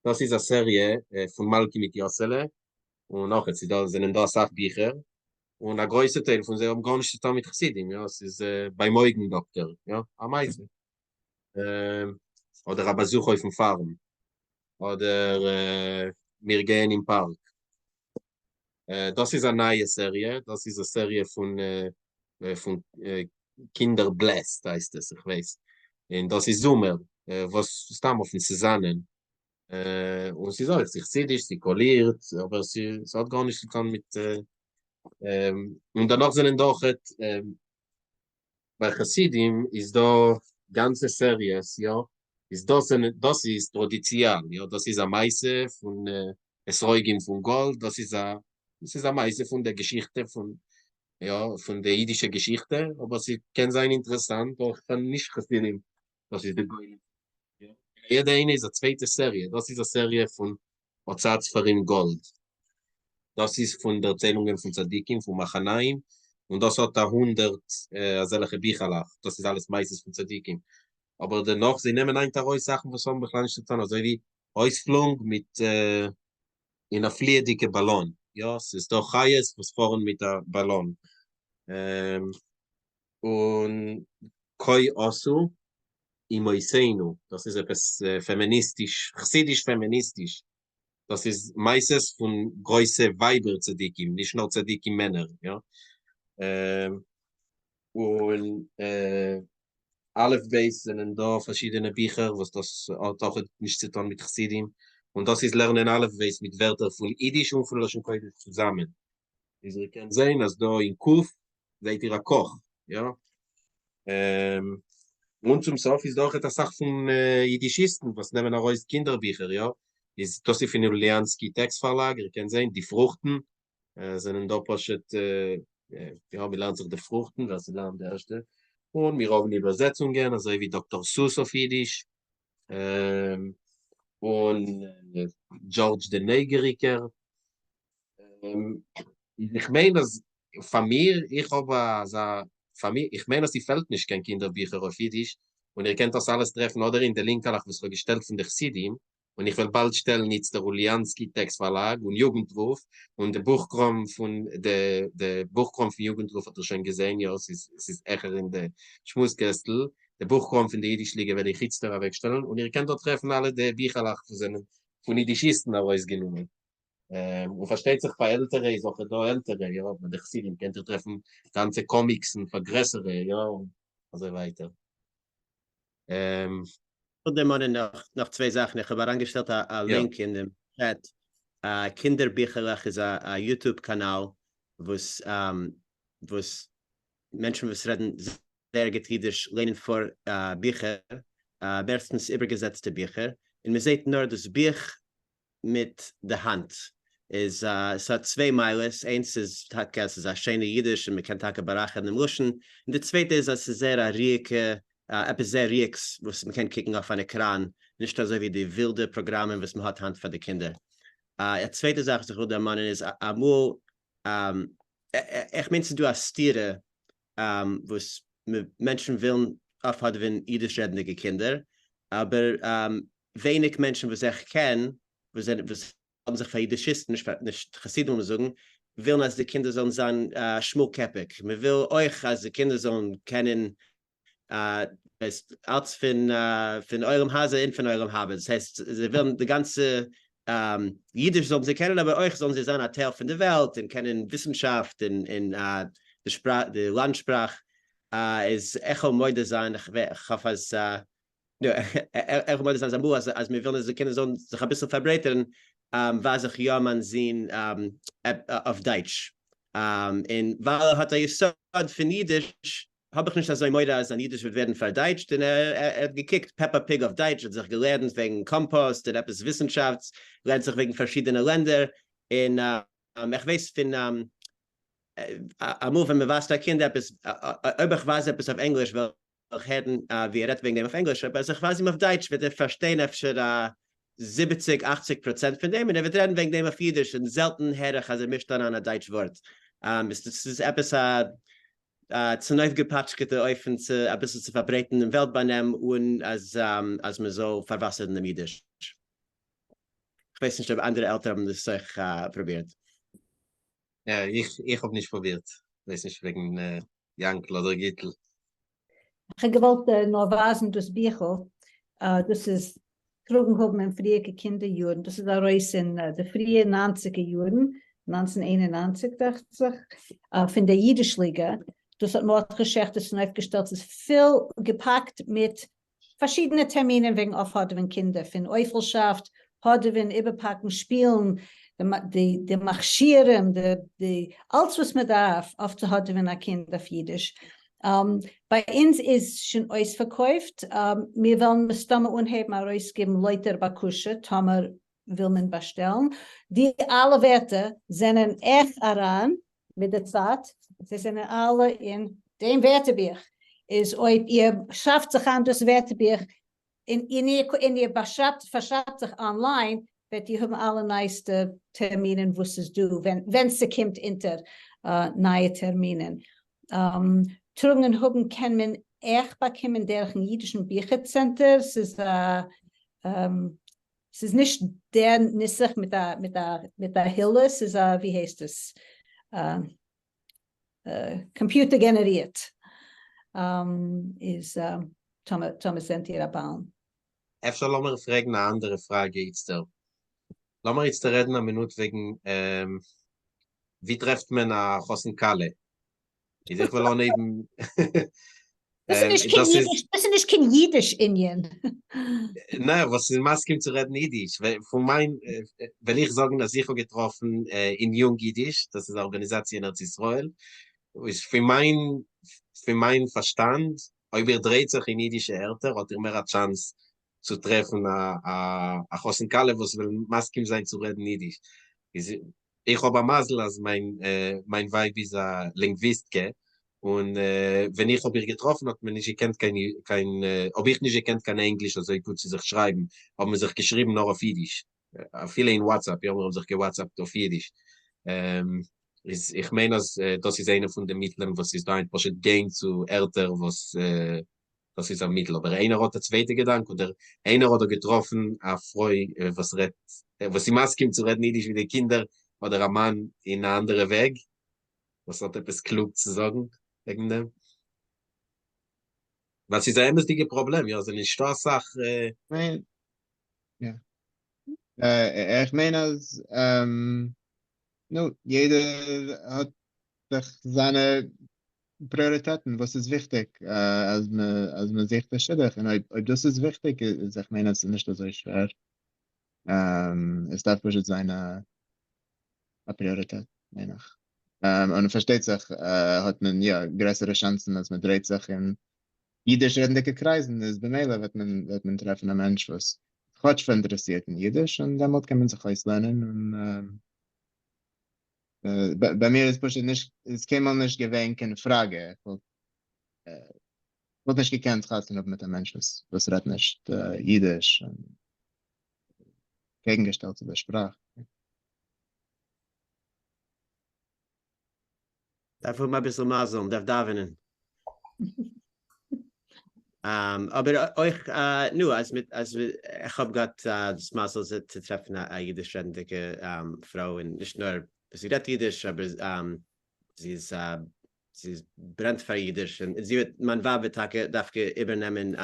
דאס איז א סעריע פון מלכי מיט יאסעלע, און נאך עס איז דא, זענען דא אסאך ביכער, און א גרויסע טייל פון זיי האבן גארנישט צו טון מיט חסידים, יא, ס'איז ביים אויגן דאקטער, יא, א מעשה, אדער א באזוך אויפן פארם, אדער מיר גייען אין פארק. דאס איז א נייע סעריע, דאס איז א סעריע פון פון קינדער בלעסט הייסט עס, איך ווייס, און דאס איז זומער, וואס סתם אויפן סעזאנען, און ס'איז אויך, ס'איז חסידיש, ס'איז קאלירט, אבער ס'האט גארנישט צו טון מיט, און דערנאך זענען דא אויכעט ביי חסידים איז דא גאנצע סעריעס, יא, איז דאס זענען, דאס איז טראדיציאל, יא, דאס איז א מעשה פון אתרוגים פון גאלד, דאס איז א, דאס איז א מעשה פון דער געשיכטע פון, יא, פון די אידישע געשיכטע, אבער ס'קען זיין אינטערעסאנט אויך פאר נישט חסידים, דאס איז די גולם, יא, יעדע איינע איז א צווייטע סעריע, דאס איז א סעריע פון הוצאת ספרים גאלד, דאס איז פון דערציילונגען פון צדיקים פון מחניים, און דאס האט א הונדערט אזעלכע ביכלעך, דאס איז אלעס מעשות פון צדיקים, אבער דערנאך זיי נעמען היינט ארויס זאכן וואס האבן בכלל נישט צו טון, אזוי ווי אויספלונג מיט אין א פליעדיגע באלאן, יא, ס'איז דא חיות וואס פארן מיט א באלאן, און כה עשו אמותינו, דאס איז עפעס פעמיניסטיש, חסידיש פעמיניסטיש, דאס איז מעשות פון גרויסע ווייבער צדיקים, נישט נאר צדיקים מענער, יא, און אלף בית זענען דא פארשידענע ביכער וואס דאס האט אויך נישט צו טון מיט חסידים, און דאס איז לערנען אלף בית מיט ווערטער פון אידיש און פון לשון קודש צוזאמען, איז איר קענט זען אז דא אין ק זעט איר א קאך, יא? און צום סוף איז דא אויכעט אסאך פון אידישיסטן וואס נעמען ארויס קינדער ביכער, יא? איז דאס איז פון יוליאנסקי טעקסט פארלאג, איר קענט זען די פרוכטן זענען דא פשוט. יא, מען לערנט זיך די פרוכטן, ווער ס'לערנט די ערשטע, און מיר האבן איבערזעצונגען אזוי ווי דאקטאר סוס אויף אידיש, און דזשארדזש דער נייגעריקער. איך מיין אז פאר מיר, איך האב אזא, פאר מיר, איך מיין אז ס'פעלט נישט קיין קינדער ביכער אויף אידיש, און איר קענט דאס אלעס טרעפן אדער אין די לינקעלעך וואס כ'האב געשטעלט פון די חסידים, און איך וועל באלד שטעלן איצטער אוליאנסקי טעקסט פארלאג און יוגנטרוף, און די בוכקראם פון די די בוכקראם פון יוגנטרוף האט איר שוין געזען, יא, ס'איז ס'איז העכער אין די שמועס קעסטל, די בוכקראם פון די אידיש ליגע וועל איך איצטער אוועקשטעלן, און איר קענט דארט טרעפן אלע די ביכעלעך וואס זענען פון אידישיסטן ארויסגענומען. און פארשטייט זיך פאר עלטערע איז אויך דא עלטערע, יא, ביי די חסידים קענט איר טרעפן גאנצע קאמיקסן פאר גרעסערע, יא, און אזוי ווייטער. כ'וויל דערמאנען נאך נאך צוויי זאכן, איך האב אריינגעשטעלט א לינק אין דעם טשעט, קינדער ביכלעך איז א YouTube קאנאל וואס וואס מענטשן וואס רעדן זייער גוט אידיש לערנען פאר ביכער, מערסטנס איבערגעזעצטע ביכער, און מ'זעט נאר דאס בוך מיט די האנט איז ס'האט צוויי מעלות, איינס איז טאקע אז ס'איז א שיינע אידיש און מ'קען טאקע בארייכערן דעם לשון, און די צווייטע איז אז ס'איז זייער א רואיגע, עפעס זייער רואיגס וואס מ'קען קוקן אויף אן עקראן, נישט אזוי ווי די ווילדע פראגראמען וואס מ'האט היינט פאר די קינדער. א צווייטע זאך וואס איך וויל דערמאנען איז אמאל, איך מיין ס'איז דא א סתירה וואס מענטשן ווילן אויפהאדעווען אידיש רעדנדיגע קינדער, אבער ווייניג מענטשן וואס איך קען וואס זענען וואס האלטן זיך פאר אידישיסטן, נישט פאר נישט חסידים לאמיר זאגן, ווילן אז די קינדער זאלן זיין שמאל קעפיג, מען וויל אויך אז די קינדער זאלן קענען אלץ פון פון עולם הזה און פון עולם הבא, דאס הייסט זיי ווילן די גאנצע אידיש זאלן זיי קענען אבער אויך זאלן זיי זיין א טייל פון די וועלט און קענען וויסנשאפט און און די שפראך די לאנד שפראך איז איך וועל מודה זיין איך האף אז איך וועל מודה זיין אז אמאל אז מיר ווילן אז די קינדער זאלן זיך אביסל פארברייטערן ווייז איך יא מיין זון אויף דייטש און ווייל ער האט א יסוד פון אידיש האב איך נישט אזוי מורא אז זיין אידיש וועט ווערן פארדייטשט, און ער האט געקוקט פעפא פיג אויף דייטש, האט זיך געלערנט וועגן קאמפאסט און עפעס וויסנשאפט, לערנט זיך וועגן פארשידענע לענדער, און איך ווייס פון אמאל ווען מען ווייזט א קינד עפעס, אויב איך ווייז עפעס אויף ענגליש וועל איך הערן ווי ער רעדט וועגן דעם אויף ענגליש, אבער אז איך ווייז אים אויף דייטש וועט ער פארשטיין אפשר א זיבעציג אכציג פראצענט פון דעם, און ער וועט רעדן וועגן דעם אויף אידיש, און זעלטן הער איך אז ער מישט אריין א דייטש ווארט. עס איז עפעס א צונויפגעפאטשקעטע אופן צו אביסל צו פארברייטן דעם וועלט באנעם אן אז אז מען זאל פארוואסערן דעם אידיש. כ'ווייס נישט אויב אנדערע עלטערן האבן דאס אויך פרובירט. איך איך האב נישט פרובירט, כ'ווייס נישט וועגן יאנקל אדער גיטל. כ'האב געוואלט נאר ווייזן דאס ביכל, דאס איז טראגן האבן אין פריערדיגע קינדער יארן, דאס איז ארויס אין די פריע ניינציגער יארן, 1991 דאכט זיך, פון דער אידיש ליגע, דאס האט מרדכי שעכטער צונויפגעשטעלט, ס'איז פול געפאקט מיט פארשידענע טערמינען וועגן אויפהאדעווען קינדער, פון אויפלשאפט, האדעווען, איבערפאקן, שפילן, די מכשירים, די אלץ וואס מען דארף אויפצוהאדעווען א קינד אויף אידיש. ביי אונז איז שוין אויספארקויפט, מיר וועלן מסתמא אנהייבן ארויסגעבן לויט דער בקשה טאמער וויל מען באשטעלן. די אלע ווערטער זענען עכט אריין מיט די צייט, זיי זענען אלע אין דעם ווערטערבוך, איז אויב איר שאפט זיך איין דאס ווערטערבוך און איר פארשרייבט זיך online וועט איר האבן אלע נייעסטע טערמינען וואס איז דא ווען ס'קומט אונטער נייע טערמינען. טראגן און האבן קען מען עכט באקומען דורכן אידישן ביכער צענטער, ס'איז א ס'איז נישט דער נוסח מיט א מיט א מיט א הילע, ס'איז א ווי הייסט עס קאמפיוטער גענערירט, איז טאמער טאמער זענט איר א בעלן. אפשר לאמיר פרעגן א אנדערע פראגע איצטער. לאמיר איצטער רעדן א מינוט וועגן ווי טרעפט מען א חתן כלה? איז איך וועל אנהייבן. דאס איז נישט קיין אידיש, דאס איז נישט קיין אידיש ענין. נע, וואס איז מסכים צו רעדן אידיש? פון מיין, וועל איך זאגן אז איך האב געטראפן אין יונג אידיש, דאס איז א ארגאניזאציע אין ארץ ישראל, איז פון מיין, פון מיין פארשטאנד, אויב איר דרייט זיך אין אידישע ערטער האט איר מער א chance צו טרעפן א חתן כלה וואס וויל מסכים זיין צו רעדן אידיש. איז. איך האב א מזל אז מיין מיין ווייב איז א לינגוויסטקע, און ווען איך האב איר געטראפן האט מען נישט געקענט קיין קיין האב איך נישט געקענט קיין ענגליש אזוי גוט צו זיך שרייבן, האבן מיר זיך געשריבן נאר אויף אידיש, אפילו אין וואטסעפפ, יא מיר האבן זיך געוואטסעפפט אויף אידיש. איז איך מיין אז דאס איז איינע פון די מיטלען וואס איז דא היינט, פשוט גיין צו ערטער וואס דאס איז א מיטל, אבער איינער האט א צווייטע געדאנק אדער איינער האט דא געטראפן א פרוי וואס רעדט וואס איז מסכים צו רעדן אידיש מיט די קינדער אדער א מאן אין א אנדערע וועג וואס האט עפעס קלוג צו זאגן וועגן דעם? ווייל ס'איז א אמת'דיגע פראבלעם, יא, ס'איז נישטא אסאך. כ'מיין, יא. איך מיין אז, נו, יעדער האט זיך זיינע פריאריטעטן וואס איז וויכטיג אז אז מען זוכט א שידוך און אויב אויב דאס איז וויכטיג איז איך מיין אז ס'איז נישט אזוי שווער עס דארף פשוט זיין א א פריאריטעט מיין איך און פארשטייט זיך האט מען יא גרעסערע שאנסן אז מען דרייט זיך אין אידיש רעדנדיגע קרייזן איז במילא וועט מען וועט מען טרעפן א מענטש וואס כאטש פאראינטערעסירט אין אידיש און דעמאלט קען מען זיך אויסלערנען און ביי מיר איז פשוט נישט, איז קיינמאל נישט געווען קיין פראגע, איך וואלט וואלט נישט געקענט חתונה האבן מיט א מענטש וואס וואס רעדט נישט אידיש און קעגנגעשטעלט צו דער שפראך. דארף האבן אביסל מזל, מ'דארף דאווענען. אבער אויך, נו, אז מיט, אז איך האב געהאט דאס מזל צו טרעפן א אידיש רעדנדיגע פרוי, און נישט נאר זי רעדט אידיש, אבער זי איז, זי ברענט פאר אידיש, און זי וועט, מיין ווייב וועט טאקע דווקא איבערנעמען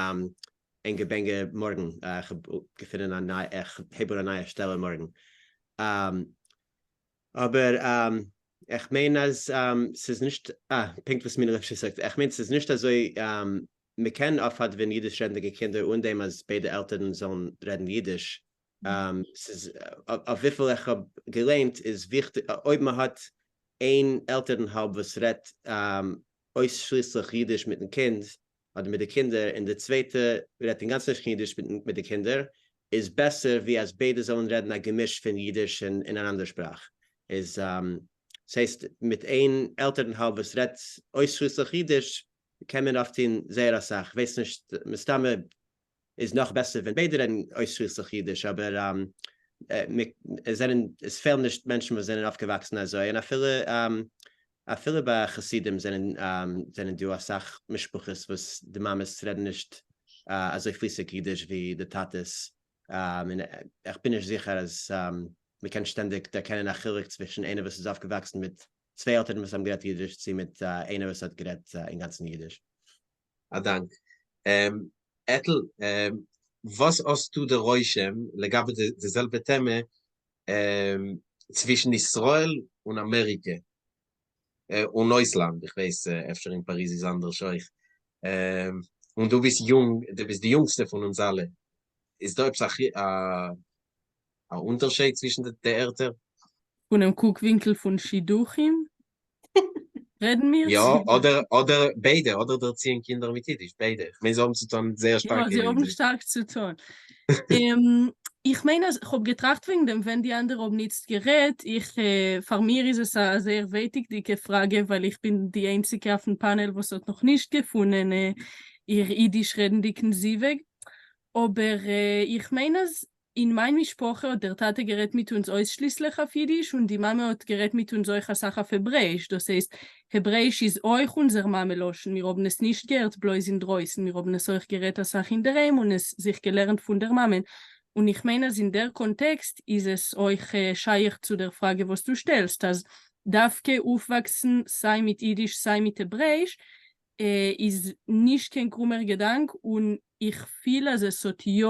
ענגע בענגע מארגן, איך האב געפונען א נייע, איך הייב אן א נייע שטעלע מארגן. אבער איך מיין אז ס'איז נישט, אה, פונקט וואס מינה ליפשיץ זאגט, איך מיין ס'איז נישט אזוי, מ'קען אויפהאדעווען אידיש רעדנדיגע קינדער אן דעם אז ביידע עלטערן זאלן רעדן אידיש, ס'איז, אויף וויפיל איך האב געליינט איז וויכטיג, אויב מ'האט איין עלטערן האלב וואס רעדט אויסשליסליך אידיש מיטן קינד, אדער מיט די קינדער און די צווייטע רעדט אינגאנצן נישט קיין אידיש מיט די קינדער, איז בעסער ווי אז ביידע זאלן רעדן א געמיש פון אידיש און אן אנדער שפראך. איז ס'הייסט מיט איין עלטערן האלב וואס רעדט אויסשליסליך אידיש קען מען אויפטון זייער אסאך, כ'ווייס נישט, מסתמא איז נאך בעסער ווען ביידע רעדן אויסשליסליך אידיש, אבער עס זענען, עס פעלן נישט מענטשן וואס זענען אויפגעוואקסן אזוי, און אפילו אפילו ביי חסידים זענען זענען דא אסאך משפחות וואס די מאמעס רעדן נישט אזוי פליסיג אידיש ווי די טאטעס, און איך בין נישט זיכער אז מ'קען שטענדיג דערקענען א חילוק צווישן איינער וואס איז אויפגעוואקסן מיט צוויי עלטערן וואס האבן גערעדט אידיש צו מיט איינער וואס האט גערעדט אינגאנצן אידיש. א דאנק. עטל, וואס האסטו די רושם לגבי די זעלבע טעמע צווישן ישראל און אמעריקע און אויסלאנד, איך ווייס אפשר אין פאריז איז אנדערש אויך, און דו ביסט יונג, דו ביסט די יונגסטע פון אונז אלע, איז דא עפעס א אונטערשייד צווישן די ערטער? פונעם קוק ווינקל פון שידוכים רעדן מיר? יא, אדער אדער ביידע, אדער דערציען קינדער מיט אידיש, ביידע, איך מיין זיי האבן צו טון זייער שטארק. יא, זיי האבן שטארק צו טון. איך מיין אז כ'האב געטראכט וועגן דעם ווען די אנדערע האבן איצט גערעדט, איך, פאר מיר איז עס א זייער ווייטיגדיגע פראגע ווייל איך בין די איינציגע אויפן פאנעל וואס האט נאכנישט געפונען איר אידיש רעדנדיגן זיווג, אבער איך מיין אז אין מיין משפחה האט דער טאטע גערעדט מיט אונז אויסשליסליך אויף אידיש און די מאמע האט גערעדט מיט אונז אויך אסאך אויף העברעאיש, דאס הייסט, העברעאיש איז אויך אונזער מאמע לשון, מיר האבן עס נישט געהערט בלויז אינדרויסן, מיר האבן עס אויך גערעדט אסאך אינדערהיים און עס זיך געלערנט פון דער מאמען, און איך מיין אז אין דער קאנטעקסט איז עס אויך שייך צו דער פראגע וואס דו שטעלסט, אז דווקא אויפוואקסן סיי מיט אידיש סיי מיט העברעאיש איז נישט קיין קרומער געדאנק און איך פיל אז עס האט יא,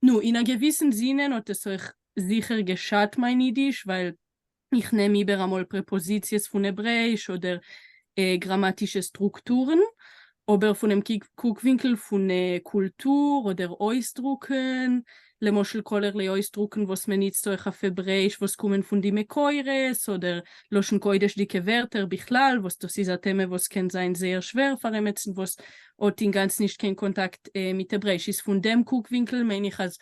נו, אין א געוויסן זינען האט עס אויך זיכער געשאדט מיין אידיש ווייל איך נעם איבער אמאל פרעפאזיציעס פון העברעאיש אדער גראמאטישע סטרוקטורן, אבער פונעם קוקווינקל פון קולטור אדער אויסדרוקן, למשל כלערליי אויסדרוקן וואס מען ניצט אויך אויף העברעאיש וואס קומען פון די מקורות, אדער לשון קודש'דיגע ווערטער בכלל, וואס דאס איז א טעמע וואס קען זיין זייער שווער פאר עמעצן וואס האט אינגאנצן נישט קיין קאנטאקט מיט העברעאיש, איז פון דעם קוקווינקל מיין איך אז.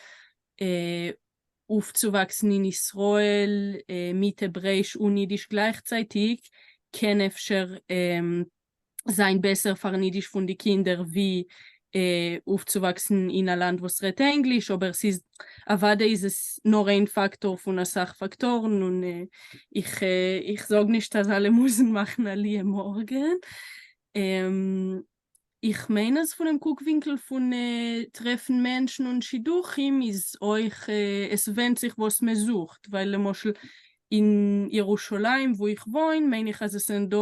אויפצואוואקסן אין ישראל מיט העברעיש און אידיש גלייכצייטיג קען אפשר זיין בעסער פארן אידיש פון די קינדער ווי אויפצואוואקסן אין א לאנד וואס רעדט ענגליש, אבער ס'איז אוודאי איז עס נאר איין פאקטאר פון אסאך פאקטארן און איך איך זאג נישט אז אלע מוזן מאכן עליה מארגן. איך מיין אז פונעם קוק-ווינקל פון טרעפן מענטשן און שידוכים איז אויך עס ווענדט זיך וואס מען זוכט, ווייל למשל אין ירושלים וואו איך וואוין מיין איך אז עס זענען דא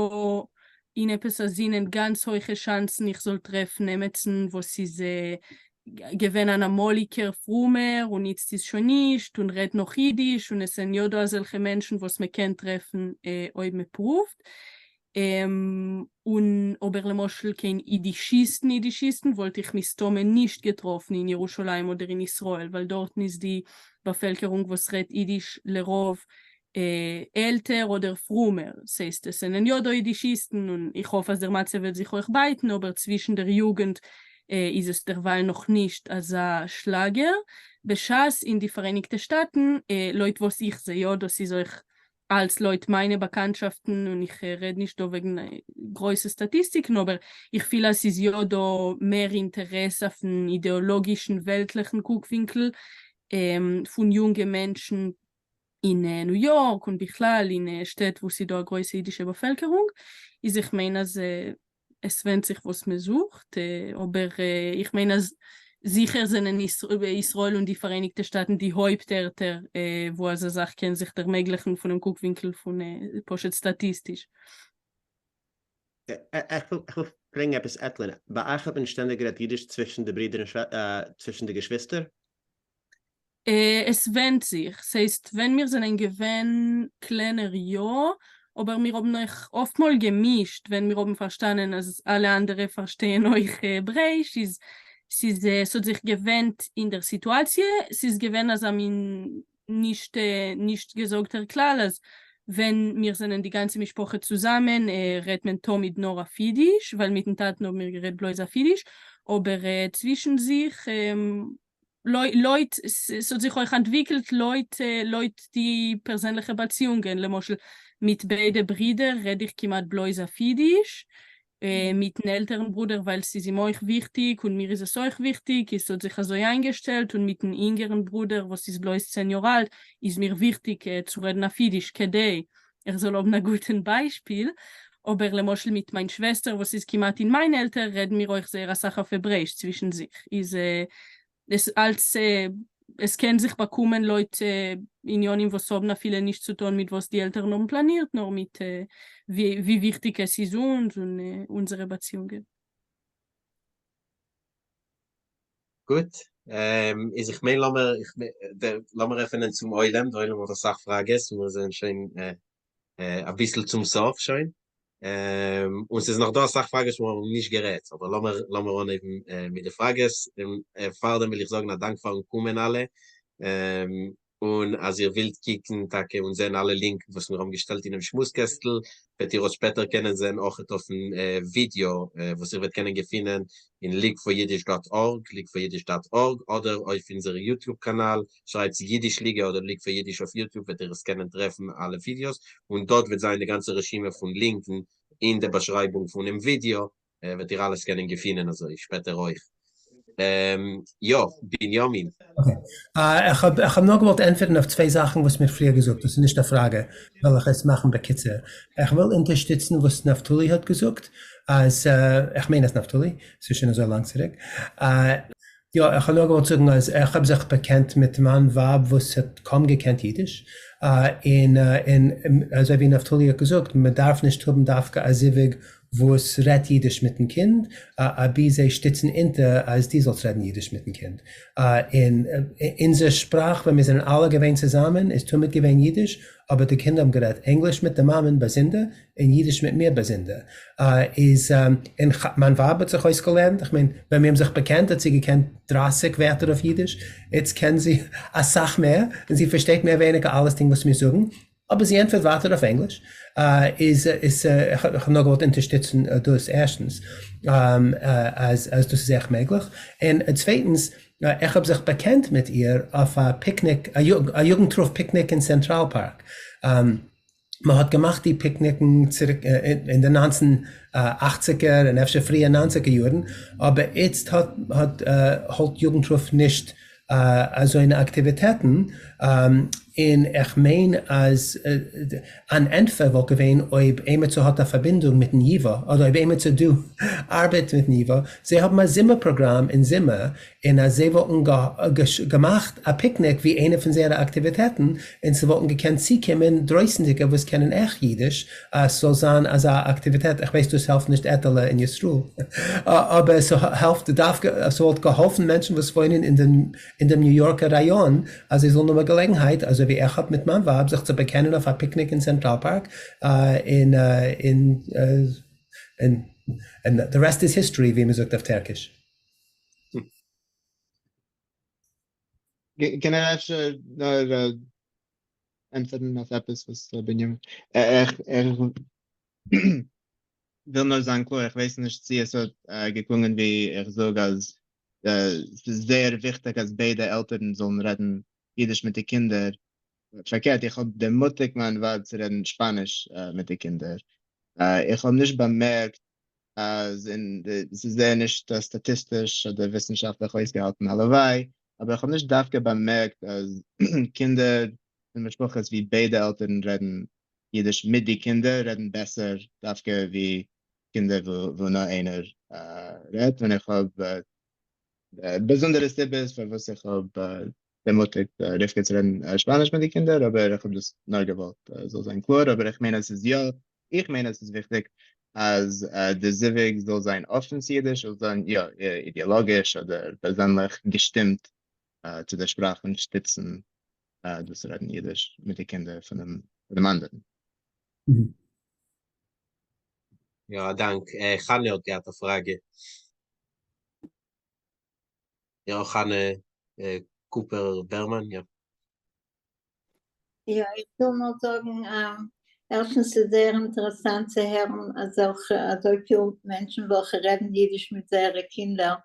אין עפעס א זינען גאנץ הויכע שאנסן איך זאל טרעפן עמעצן וואס איז געווען אן אמאליגער פרומער און איצט איז שוין נישט און רעדט נאך אידיש און עס זענען יא דא אזעלכע מענטשן וואס מען קען טרעפן אויב מען פרואווט. און אבער למשל קיין אידישיסטן אידישיסטן וואלט איך מסתמא נישט געטראפן אין ירושלים אדער אין ישראל ווייל דארטן איז די באפעלקערונג וואס רעדט אידיש לרוב עלטער אדער פרומער, ס'הייסט עס זענען יא דא אידישיסטן און איך האף אז דער מצב וועט זיך אויך בייטן אבער צווישן דער יוגנט איז עס דערווייל נאך נישט אזא שלאגער, בשעת אין די פאראייניגטע שטאטן לויט וואס איך זע יא דאס איז אויך אלץ לויט מיינע באקאנטשאפטן, און איך רעד נישט דא וועגן גרויסע סטאטיסטיקן, אבער איך פיל אז ס'איז יא דא מער אינטערעס אויפן אידעאלאגישן וועלטליכן קוקווינקל פון יונגע מענטשן אין ניו יארק און בכלל אין שטעט וואו ס'איז דא א גרויסע אידישע באפעלקערונג, איז איך מיין אז עס ווענדט זיך וואס מען זוכט, אבער איך מיין אז זיכער זענען ישראל און די פאראייניגטע שטאטן די הויפט ערטער וואו אזא זאך קען זיך ערמעגליכן פונעם קוקווינקל פון פשוט סטאטיסטיש. איך וויל פרעגן עפעס עטלין, ביי אייך האט מען שטענדיג גערעדט אידיש צווישן די ברידער און צווישן די געשוויסטער? עס ווענדט זיך, ס'הייסט ווען מיר זענען געווען קלענער יא, אבער מיר האבן אויך אפטמאל געמישט ווען מיר האבן פארשטאנען אז אלע אנדערע פארשטייען אויך העברעיש, איז ס'איז ס'האט זיך געווענדט אין דער סיטואציע, ס'איז געווען אזא מין נישט נישט געזאגטער כלל אז ווען מיר זענען די גאנצע משפחה צוזאמען רעדט מען תמיד נאר אויף אידיש, ווייל מיטן טאטן האבן מיר גערעדט בלויז אויף אידיש, אבער צווישן זיך לויט, ס'האט זיך אויך אנטוויקלט לויט לויט די פערזענליכע באציאונגען, למשל מיט ביידע ברידער רעד איך כמעט בלויז אויף אידיש, מיטן עלטערן ברודער ווייל ס'איז אים אויך וויכטיג און מיר איז עס אויך וויכטיג, איז ס'האט זיך אזוי איינגעשטעלט, און מיטן אינגערן ברודער וואס איז בלויז צען יאר אלט איז מיר וויכטיג צו רעדן אויף אידיש כדי איך זאל האבן א גוטן ביישפיל, אבער למשל מיט מיין שוועסטער וואס איז כמעט אין מיין עלטער רעדן מיר אויך זייער אסאך אויף העברעיש צווישן זיך, איז עס אלץ עס קען זיך באקומען לויט עניינים וואס האבן אפילו נישט צו טון מיט וואס די עלטערן האבן פלאנירט נאר מיט ווי וויכטיג עס איז אונז און אונזערע באציאונגען. גוט, איז איך מיין לאמיר לאמיר עפענען צום עולם, דער עולם האט אסאך פראגעס און מיר זענען שוין אביסל צום סוף שוין, און ס'איז נאך דא אסאך פראגעס וואס מיר האבן נישט גערעדט, אבער לאמיר לאמיר אנהייבן מיט די פראגעס, און פארדעם וויל איך זאגן א דאנק פארן קומען אלע, און אז איר ווילט קוקן טאקע און זען אלע לינקן וואס מיר האבן געשטעלט אינעם שמועס קעסטל, וועט איר עס שפעטער קענען זען אויכעט אויפן ווידעא וואס איר וועט קענען געפינען אין League for Yiddish dot org, League for Yiddish dot org, אדער אויף אונזער YouTube קאנאל, שרייבטס אידיש ליגע אדער League for Yiddish אויף YouTube וועט איר עס קענען טרעפן אלע ווידעאס, און דארט וועט זיין די גאנצע רשימה פון לינקן אין די באשרייבונג פונעם ווידעא, וועט איר אלעס קענען געפינען אזוי שפעטער אויך. יא, בנימין. Okay. איך האב איך האב נאר געוואלט ענטפערן אויף צוויי זאכן וואס מ'האט פריער געזאגט, דאס איז נישט א פראגע, וועל איך עס מאכן בקיצור. איך וויל אונטערשטיצן וואס נפתלי האט געזאגט, אז, איך מיין אז נפתלי, ס'איז שוין אזוי לאנג צוריק, יא, איך האב נאר געוואלט זאגן אז איך האב זיך באקענט מיט מיין ווייב וואס האט קוים געקענט אידיש, און און אזוי ווי נפתלי האט געזאגט, מען דארף נישט האבן דווקא א זיווג וואס רעדט אידיש מיטן קינד, אבי זיי שטיצן אונטער אז דו זאלסט רעדן אידיש מיטן קינד. און אונזער שפראך ווען מיר זענען אלע געווען צוזאמען איז תמיד געווען אידיש, אבער די קינדער האבן גערעדט ענגליש מיט די מאמען באזונדער, און אידיש מיט מיר באזונדער איז און מיין ווייב האט זיך אויסגעלערנט, איך מיין ווען מיר האבן זיך באקענט האט זי געקענט דרייסיג ווערטער אויף אידיש, איצט קען זי אסאך מער און זי פארשטייט מער ווייניגער אלעסדינג וואס מיר זאגן, אבער זי ענטפערט ווייטער אויף ענגליש, איז איז איך האב נאר געוואלט אונטערשטיצן דאס ערשטנס אז אז דאס איז עכט מעגליך, און צווייטנס. איך האב זיך באקענט מיט איר אויף א פיקניק, א יוגנטרוף פיקניק אין סענטראל פארק. מען האט געמאכט די פיקניקן צוריק אין די ניינצן אכציגער און אפשר פריע ניינציגער יארן, אבער איצט האט האלט יוגנטרוף נישט אזוינע אקטיוויטעטן, און איך מיין אז אן ענטפער וואלט געווען אויב עימיצער האט א פארבינדונג מיטן ייווא, אדער אויב עימיצער דא ארבעט מיטן ייווא, זיי האבן א זומער פראגראם אין זומער, און אז זיי וואלטן געמאכט א פיקניק ווי איינע פון זייערע אקטיוויטעטן, און ס'וואלטן געקענט צוקומען דרויסנדיגע וואס קענען עכט אידיש, אז ס'זאל זיין אזא אקטיוויטעט, איך ווייס דאס העלפט נישט עטעלע אין ישראל, אבער ס'העלפט דווקא, ס'וואלט געהאלפן מענטשן וואס וואוינען אין דעם ניו יארקער ראיאן, אז זיי זאלן האבן א געלעגנהייט, אזוי ווי איך האב מיט מיין ווייב, זיך צו באקענען אויף א פיקניק אין סענטראל פארק, און און the rest is history ווי מ'זאגט אויף טערקיש. קען איך אפשר נאר ענטפערן אויף עפעס וואס בנימין, איך וויל נאר זיין קלאר, איך ווייס נישט צו עס האט געקלונגען ווי איך זאג אז ס'איז זייער וויכטיג אז ביידע עלטערן זאלן רעדן אידיש מיט די קינדער, פארקערט איך האב דערמוטיגט מיין ווייב צו רעדן שפאניש מיט די קינדער, איך האב נישט באמערקט אז און ס'איז זייער נישט סטאטיסטיש אדער וויסנשאפטליך אויסגעהאלטן הלוואי, אבער איך האב נישט דווקא באמערקט אז קינדער פון משפחות ווי ביידע עלטערן רעדן אידיש מיט די קינדער רעדן בעסער דווקא ווי קינדער וואו נאר איינער רעדט, און איך האב באזונדערע סיבות פארוואס איך האב דערמוטיגט רבקה צו רעדן שפאניש מיט די קינדער, אבער איך האב דאס נאר געוואלט זאל זיין קלאר, אבער איך מיין אז ס'איז יא, איך מיין אז ס'איז וויכטיג אז די זיווג זאל זיין אפן צו אידיש, זאל זיין יא אידעאלאגיש אדער פערזענליך געשטימט צו דער שפראך און שטיצן דאס רעדן אידיש מיט די קינדער פונעם אנדערן. יא, א דאנק. חנה האט געהאט א פראגע. יא, חנה קופער בערמאן, יא. יא, איך וויל נאר זאגן, ערשטנס ס'איז זייער אינטערעסאנט צו הערן אזעלכע אזויפיל מענטשן וועלכע רעדן אידיש מיט זייערע קינדער.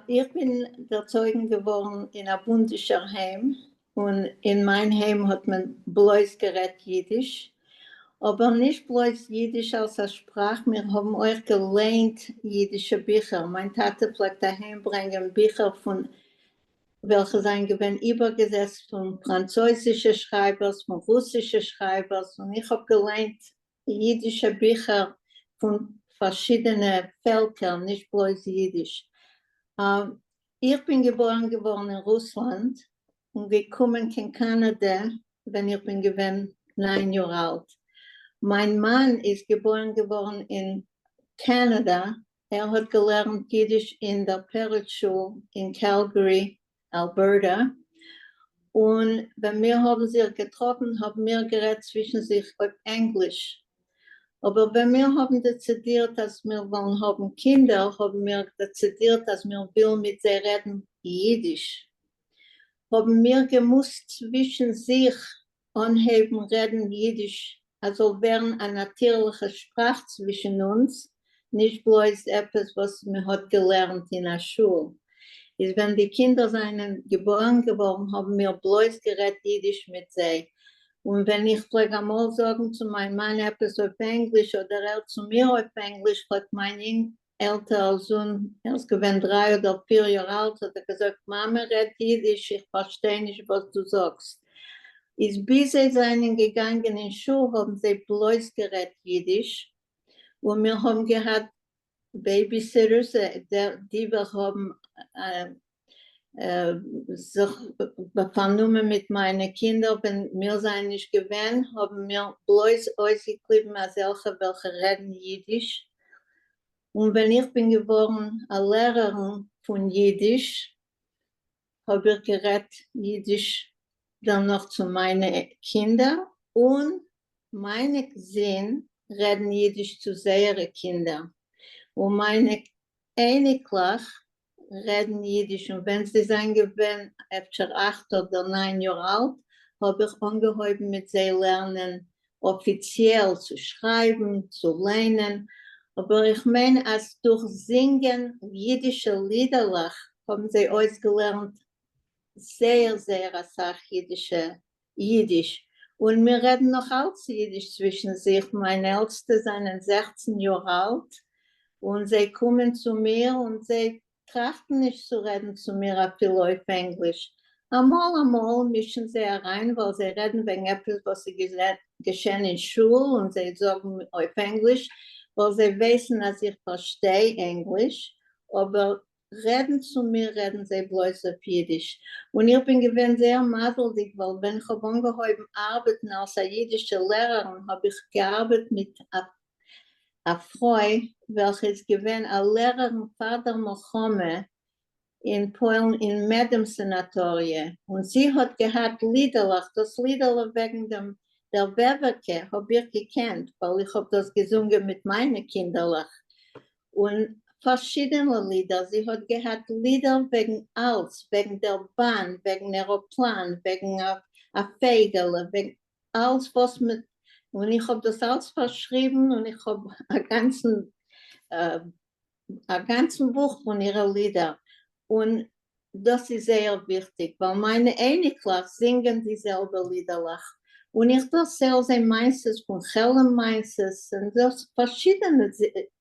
איך בין ערצויגן געווארן אין א בונדישער היים, און אין מיין היים האט מען בלויז גערעדט אידיש, אבער נישט בלויז אידיש אלס א שפראך, מיר האבן אויך געליינט אידישע ביכער, מיין טאטע פלעגט אהיים ברענגען ביכער פון וועלכע זענען געווען איבערגעזעצט פון פראנצויזישע שרייבערס, פון רוסישע שרייבערס, און איך האב געליינט אידישע ביכער פון פארשידענע פעלקער, נישט בלויז אידיש. איך בין געבוירן געווארן אין רוסלאנד און געקומען קיין קאנאדע ווען איך בין געווען ניין יאר אלט. מיין מאן איז געבוירן געווארן אין קאנאדע, ער האט געלערנט אידיש אין דער פרץ שול אין קאלגערי, אלבערטא, און ווען מיר האבן זיך געטראפן האבן מיר גערעדט צווישן זיך אויף ענגליש, אבער ווען מיר האבן דעצידירט אז מיר וועלן האבן קינדער האבן מיר דעצידירט אז מיר ווילן מיט זיי רעדן אידיש, האבן מיר געמוזט צווישן זיך אנהייבן רעדן אידיש אז זאל ווערן א נאטירליכע שפראך צווישן אונז, נישט בלויז עפעס וואס מען האט געלערנט אין א שול. איז ווען די קינדער זענען געבוירן געווארן האבן מיר בלויז גערעדט אידיש מיט זיי, און ווען איך פלעג אמאל זאגן צו מיין מאן עפעס אויף ענגליש אדער ער צו מיר אויף ענגליש פלעגט מיין עלטערער זון, ער איז געווען דריי אדער פיר יאר אלט, האט ער געזאגט, מאמע רעד אידיש, איך פארשטיי נישט וואס דו זאגסט. איז ביז זיי זענען געגאנגען אין שול האבן זיי בלויז גערעדט אידיש, און מיר האבן געהאט babysitters, די וועלכע האבן זיך פארנומען מיט מיינע קינדער ווען מיר זענען נישט געווען, האבן מיר בלויז אויסגעקליבן אזעלכע וועלכע רעדן אידיש, און ווען איך בין געווארן א לערערין פון אידיש האב איך גערעדט אידיש דערנאך צו מיינע קינדער, און מיינע זין רעדן אידיש צו זייערע קינדער, און מיינע אייניקלעך רעדן אידיש, און ווען זיי זענען געווען אפשר אכט אדער ניין יאר אלט האב איך אנגעהויבן מיט זיי לערנען אפיציעל צו שרייבן, צו ליינען, אבער איך מיין אז דורך זינגען אידישע לידערלעך. האבן זיי אויסגעלערנט זייער זייער אסאך אידישע אידיש, און מיר רעדן נאך אלץ אידיש צווישן זיך, מיינע עלטסטע זענען 16 יאר אלט, און זיי קומען צו מיר און זיי טראכטן נישט צו רעדן צו מיר אפילו אויף ענגליש, אמאל אמאל מישן זיי אריין ווייל זיי רעדן וועגן עפעס וואס איז געשען אין שול און זיי זאגן אויף ענגליש ווייל זיי ווייסן אז איך פארשטיי ענגליש, אבער רעדן צו מיר רעדן זיי בלויז אויף אידיש, און איך בין געווען זייער מזל'דיג ווייל ווען כ'האב אנגעהויבן ארבעטן אלס א אידישע לערערין האב איך געארבעט מיט א א פרוי וועלכע איז געווען א לערערין פאר דער מלחמה אין פוילן אין מעדעם סאנאטאריע, און זי האט געהאט לידעלעך, דאס לידעלע וועגן דעם דער וועווערקע האב איך געקענט ווייל איך האב דאס געזונגען מיט מיינע קינדערלעך, און פארשידענע לידער, זי האט געהאט לידער וועגן אלץ, וועגן דער באן, וועגן עראפלאן, וועגן א פייגעלע, וועגן אלץ וואס מען, און איך האב דאס אלץ פארשריבן און איך האב א גאנצן א גאנצן בוך פון אירע לידער, און דאס איז זייער וויכטיג ווייל מיינע אייניקלעך זינגען די זעלבע לידעלעך, און איך דערצייל זיי מעשות פון כעלם מעשות און דאס פארשידענע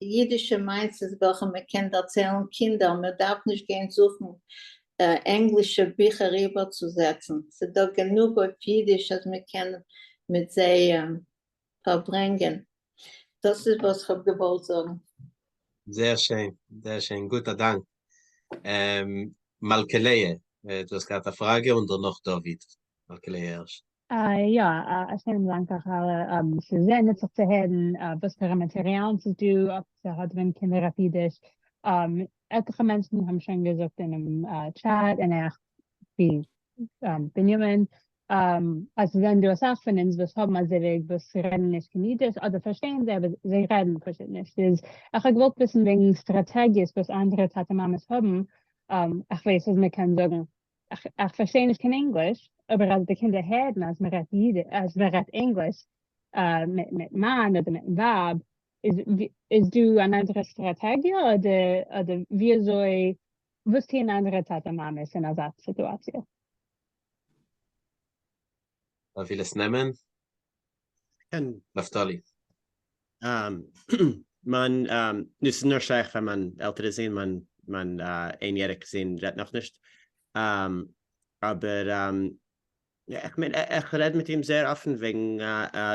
אידישע מעשות וועלכע מען קען דערציילן קינדער, מען דארף נישט גיין זוכן ענגלישע ביכער איבערצוזעצן, ס'דא גענוג אויף אידיש אז מען קען מיט זיי פארברענגען. דאס איז וואס כ'האב געוואלט זאגן. זייער שיין, זייער שיין, גוט א דאנק. מלכה לאה, דו האסט געהאט א פראגע און דערנאך דוד. מלכה לאה ערשט. יא, א שיינעם דאנק אייך אלע. ס'איז זייער נוצליך צו הערן וואספארא מאטעריאלן ס'איז דא אויף צו האדעווען קינדער אויף אידיש. עטליכע מענטשן האבן שוין געזאגט אינעם טשעט און איך ווי בנימין אז ס'זענען דא אסאך פון אונז וואס האבן א זיווג וואס רעדן נישט קיין אידיש אדער פארשטייען זיי אבער זיי רעדן פשוט נישט איז איך האב געוואלט וויסן וועגן סטראטעגיעס וואס אנדערע טאטע מאמעס האבן איך ווייס אז מ'קען זאגן איך פארשטיי נישט קיין ענגליש אבער אז די קינדער הערן אז מ'רעדט אידיש אז מ'רעדט ענגליש מיטן מאן אדער מיטן ווייב איז איז דא אן אנדערע סטראטעגיע אדער אדער וויאזוי וואס טוען אנדערע טאטע מאמעס אין אזא סיטואציע? ווער וויל עס נעמען? קען. נפתלי. מיין, נו ס'איז נאר שייך פאר מיין עלטערע זון, מיין מיין איין יעריגע זון רעדט נאכנישט, אבער איך מיין איך רעד מיט אים זייער אפן וועגן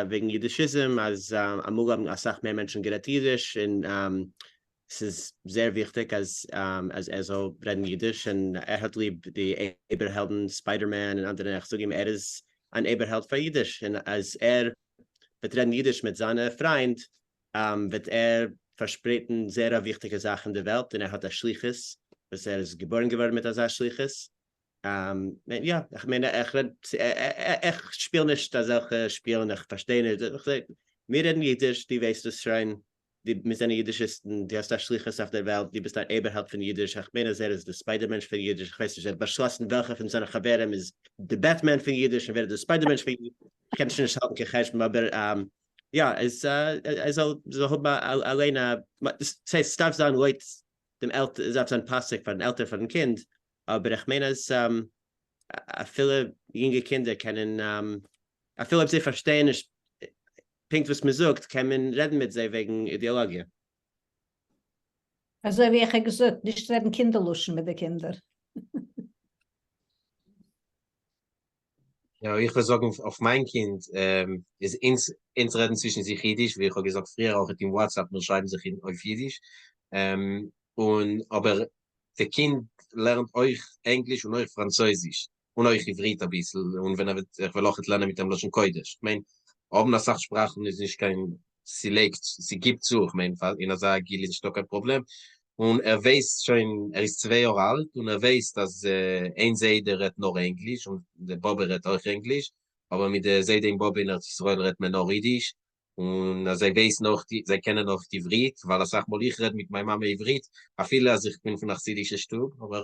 וועגן אידישיזם אז אמאל האבן אסאך מער מענטשן גערעדט אידיש און ס'איז זייער וויכטיג אז אז ער זאל רעדן אידיש און ער האט ליב די איבערהעלדן ספיידערמען און אנדערע איך זאג אים ער איז אן איבערהעלד פאר אידיש און אז ער וועט רעדן אידיש מיט זיינע פריינד וועט ער פארשפרייטן זייער א וויכטיגע זאך אין די וועלט און ער האט א שליחות וואס ער איז געבוירן געווארן מיט אזא שליחות יא, איך מיין איך רעד, איך שפיל נישט אזעלכע שפילן, איך פארשטיי נישט, מיר רעדן אידיש, דו ווייסט דאס שוין, מיר זענען אידישיסטן, דו האסט א שליחות אויף דער וועלט, דו ביסט אן איבערהעלד פון אידיש, איך מיין אז ער איז די ספיידער מענטש פון אידיש, איך ווייס נישט, ער האט באשלאסן וועלכע פון זיינע חברים איז די בעטמען פון אידיש און ווער איז די ספיידער מענטש פון אידיש, איך קען שוין נישט האלטן קיין חשבון, אבער יא, ער זאל האבן אליין א, ס'הייסט ס'דארף זיין לויט דעם עלטער, ס'דארף זיין פאסיג פארן עלטער פארן קינד, אבער איך מיין אז אפילו יונגע קינדער קענען, אפילו אויב זיי פארשטייען נישט פונקט וואס מען זאגט, קען מען רעדן מיט זיי וועגן אידעאלאגיע. אזוי ווי איך האב געזאגט, נישט רעדן קינדער לשון מיט די קינדער. יא, איך וועל זאגן אויף מיין קינד, איז אונז אונז רעדן צווישן זיך אידיש, ווי איך האב געזאגט פריער אויך אין וואטסעפפ, מיר שרייבן זיך אויף אידיש, און אבער די קינד לערנט אויך ענגליש און אויך פראנצויזיש, און אויך עברית אביסל, און ווען ער וועט, איך וועל אויכעט לערנען מיט אים לשון קודש, כ'מיין, האבן אסאך שפראכן איז נישט קיין, ס'לייגט, ס'גיבט צו, כ'מיין, פאר אין אזא גיל איז נישטא קיין פראבלעם, און ער ווייסט שוין, ער איז צוויי יאר אלט, און ער ווייסט אז איין זיידע רעדט נאר ענגליש, און די באבע רעדט אויך ענגליש, אבער מיט די זיידע און באבע אין ארץ ישראל רעדט מען נאר אידיש, און אז זיי ווייסן אויך, זיי קענען אויך עברית, ווייל אסאך מאל איך רעד מיט מיין מאמע עברית, אפילו אז איך בין פון א חסידישע שטוב, אבער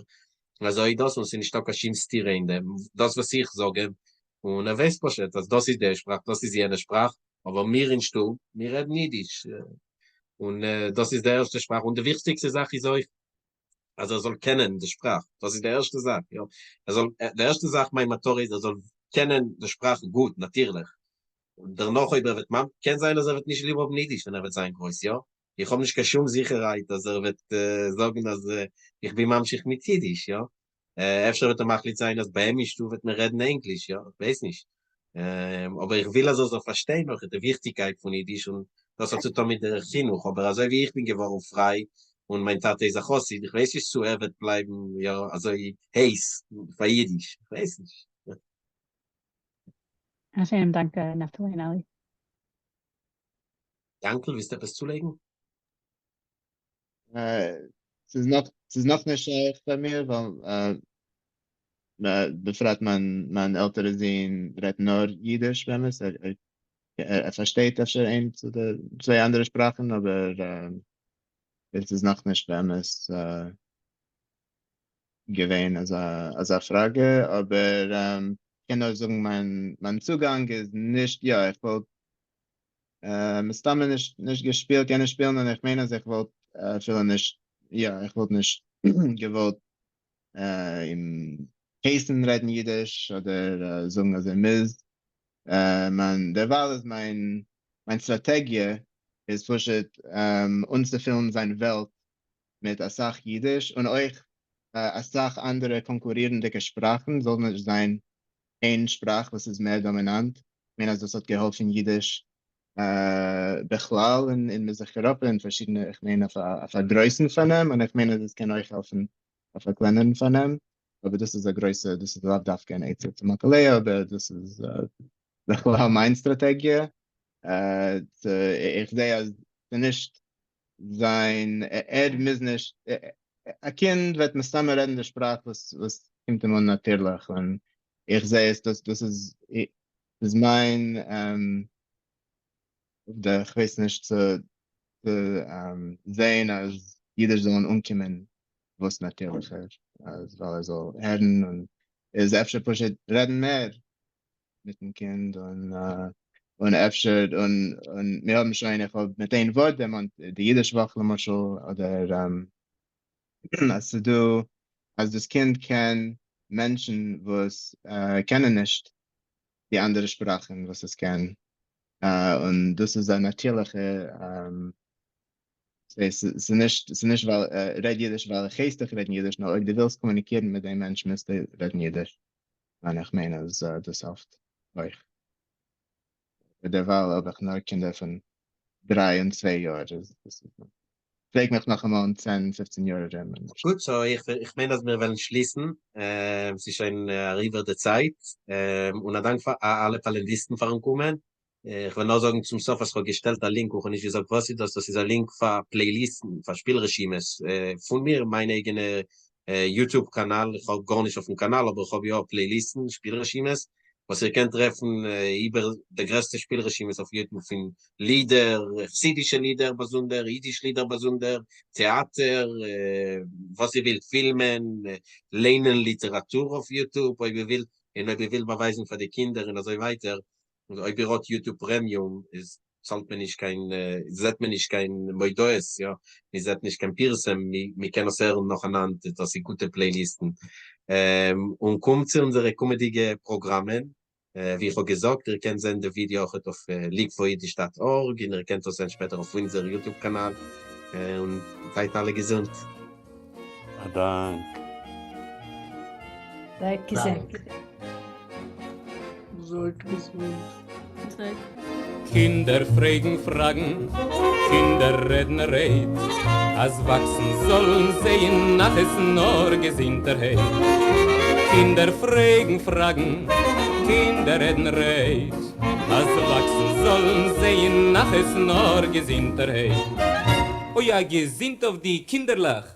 אזוי איז דאס, און ס'איז נישטא קיין שום סתירה אין דעם, דאס וואס איך זאג אים, און ער ווייסט פשוט אז דאס איז די שפראך, דאס איז יענע שפראך, אבער מיר אין שטוב, מיר רעדן אידיש, און דאס איז די ערשטע שפראך, און די וויכטיגסטע זאך איז אויך. אז ער זאל קענען די שפראך, דאס איז די ערשטע זאך, יא, ער זאל, די ערשטע זאך מיין מטרה איז ער זאל קענען די שפראך גוט, נאטירליך, און דערנאך אויב ער וועט ממ, קען זיין אז ער וועט נישט ליב האבן אידיש ווען ער וועט זיין גרויס, יא, איך האב נישט קיין שום זיכערהייט אז ער וועט זאגן אז איך בין ממשיך מיט אידיש, יא, אפשר וועט ער מחליט זיין אז ביי אים אין שטוב וועט מען רעדן ענגליש, יא, איך ווייס נישט, אבער איך וויל אז ער זאל פארשטיין אויך די וויכטיגקייט פון אידיש און דאס האט צו טון מיט דער חינוך, אבער אזוי ווי איך בין געווארן פריי און מיין טאטע איז א חסיד, איך ווייס נישט צו ער וועט בלייבן יא אזוי הייס פאר אידיש, איך ווייס נישט. א שיינעם דאנק נפתלי און אלי. יאנקל ווילסט עפעס צולייגן? ס'איז נאך ס'איז נאך נישט שייך פאר מיר ווייל בפרט מיין מיין עלטערע זון רעדט נאר אידיש באמת ער ער פארשטייט אפשר איינס אדער צוויי אנדערע שפראכן אבער עס איז נאך נישט באמת געווען אזא אזא פראגע אבער קען נאר זאגן מיין מיין צוגאנג איז נישט יא איך וואלט מסתמא נישט נישט געשפילט יענע שפילן און איך מיין אז איך וואלט אפילו נישט יא איך וואלט נישט געוואלט אים הייסן רעדן אידיש אדער זאגן אז ער מוז מיין דערווייל איז מיין מיין סטראטעגיע איז פשוט אנצופילן זיין וועלט מיט אסאך אידיש און אויך אסאך אנדערע קאנקורירנדיגע שפראכן זאל נישט זיין איין שפראך וואס איז מער דאמינאנט, כ'מיין אז דאס האט געהאלפן אידיש בכלל אין מזרח אירופה אין פארשידענע, איך מיין אויף א גרויסן פארנעם, און איך מיין אז עס קען אויך העלפן אויף א קלענערן פארנעם, אבער דאס איז א גרויסע, דאס איז לאו דווקא אן עצה צו מלכה אבער דאס איז בכלל מיין סטראטעגיע, איך זע אז ס'נישט זיין, ער מוז נישט, א קינד וועט מסתמא רעדן די שפראך וואס וואס קומט אים אן נאטירליך, און איך זע עס דאס דאס איז איז מיין עובדה, כ'ווייס נישט צו צו זען אז אידיש זאלן אנקומען וואס נאטירליכער, אז ווייל ער זאל הערן און איז אפשר פשוט רעדן מער מיטן קינד און און אפשר און און מיר האבן שוין איך האב מיט איין ווארט דערמאנט די אידיש וואך למשל אדער אז ס'דא אז דאס קינד קען מענטשן וואס קענען נישט די אנדערע שפראכן וואס עס קען און דאס איז א נאטירליכע ס'איז נישט ס'איז נישט ווייל רעד אידיש ווייל איך הייס דיך רעדן אידיש נאר אויב דו ווילסט קאמיוניקירן מיט דעם מענטש מוזטו רעדן אידיש. און איך מיין אז דאס העלפט אויך. דערווייל האב איך נאר קינדער פון דריי און צוויי יאר, פרעג מיך נאכאמאל אין צען פופצן יאר ארום. גוט, so איך מיין אז מיר וועלן שליסן, ס'איז שוין אריבער די צייט, און א דאנק פאר אלע פאנעליסטן פארן קומען, איך וועל נאר זאגן צום סוף אז כ'האב געשטעלט א link און כ'האב נישט געזאגט וואס איז דאס, דאס איז א link פאר פלעיליסטן, פאר שפיל רשימות, פון מיר, מיין אייגענע YouTube קאנאל, איך האב גארנישט אויפן קאנאל אבער איך האב יא פלעיליסטן, שפיל רשימות, וואס איר קענט טרעפן איבער די גרעסטע שפיל רשימות אויף YouTube פון לידער, חסידישע לידער באזונדער, אידיש לידער באזונדער, טעאטער, וואס איר ווילט, פילמען, ליינען ליטעראטור אויף YouTube אויב איר ווילט, און אויב איר ווילט באווייזן פאר די קינדער און אזוי ווייטער, און אויב איר האט YouTube Premium איז צאלט מען נישט קיין זעט מען נישט קיין מודעות יא מען זעט נישט קיין פירסום מען קען עס הערן נאכאנאנד דאס איז גוטע פלעיליסטן און קומט צו אונזערע קומעדיגע פראגראמען ווי איך האב געזאגט איר קענט זען די ווידעא אויכעט אויף leagueforyidish dot org און איר קענט עס זען שפעטער אויף אונזער YouTube קאנאל און זייט אלע געזונט. א דאנק. זייט געזונט. זייט געזונט. קינדער פרעגן פראגן, קינדער רעדן רייד, אז וואקסן זאלן זיי אין נחת נאר געזונטערהייט. קינדער פרעגן פראגן, קינדער רעדן רייד, אז וואקסן זאלן זיי אין נחת נאר געזונטערהייט. אוי א געזונט אויף די קינדערלעך!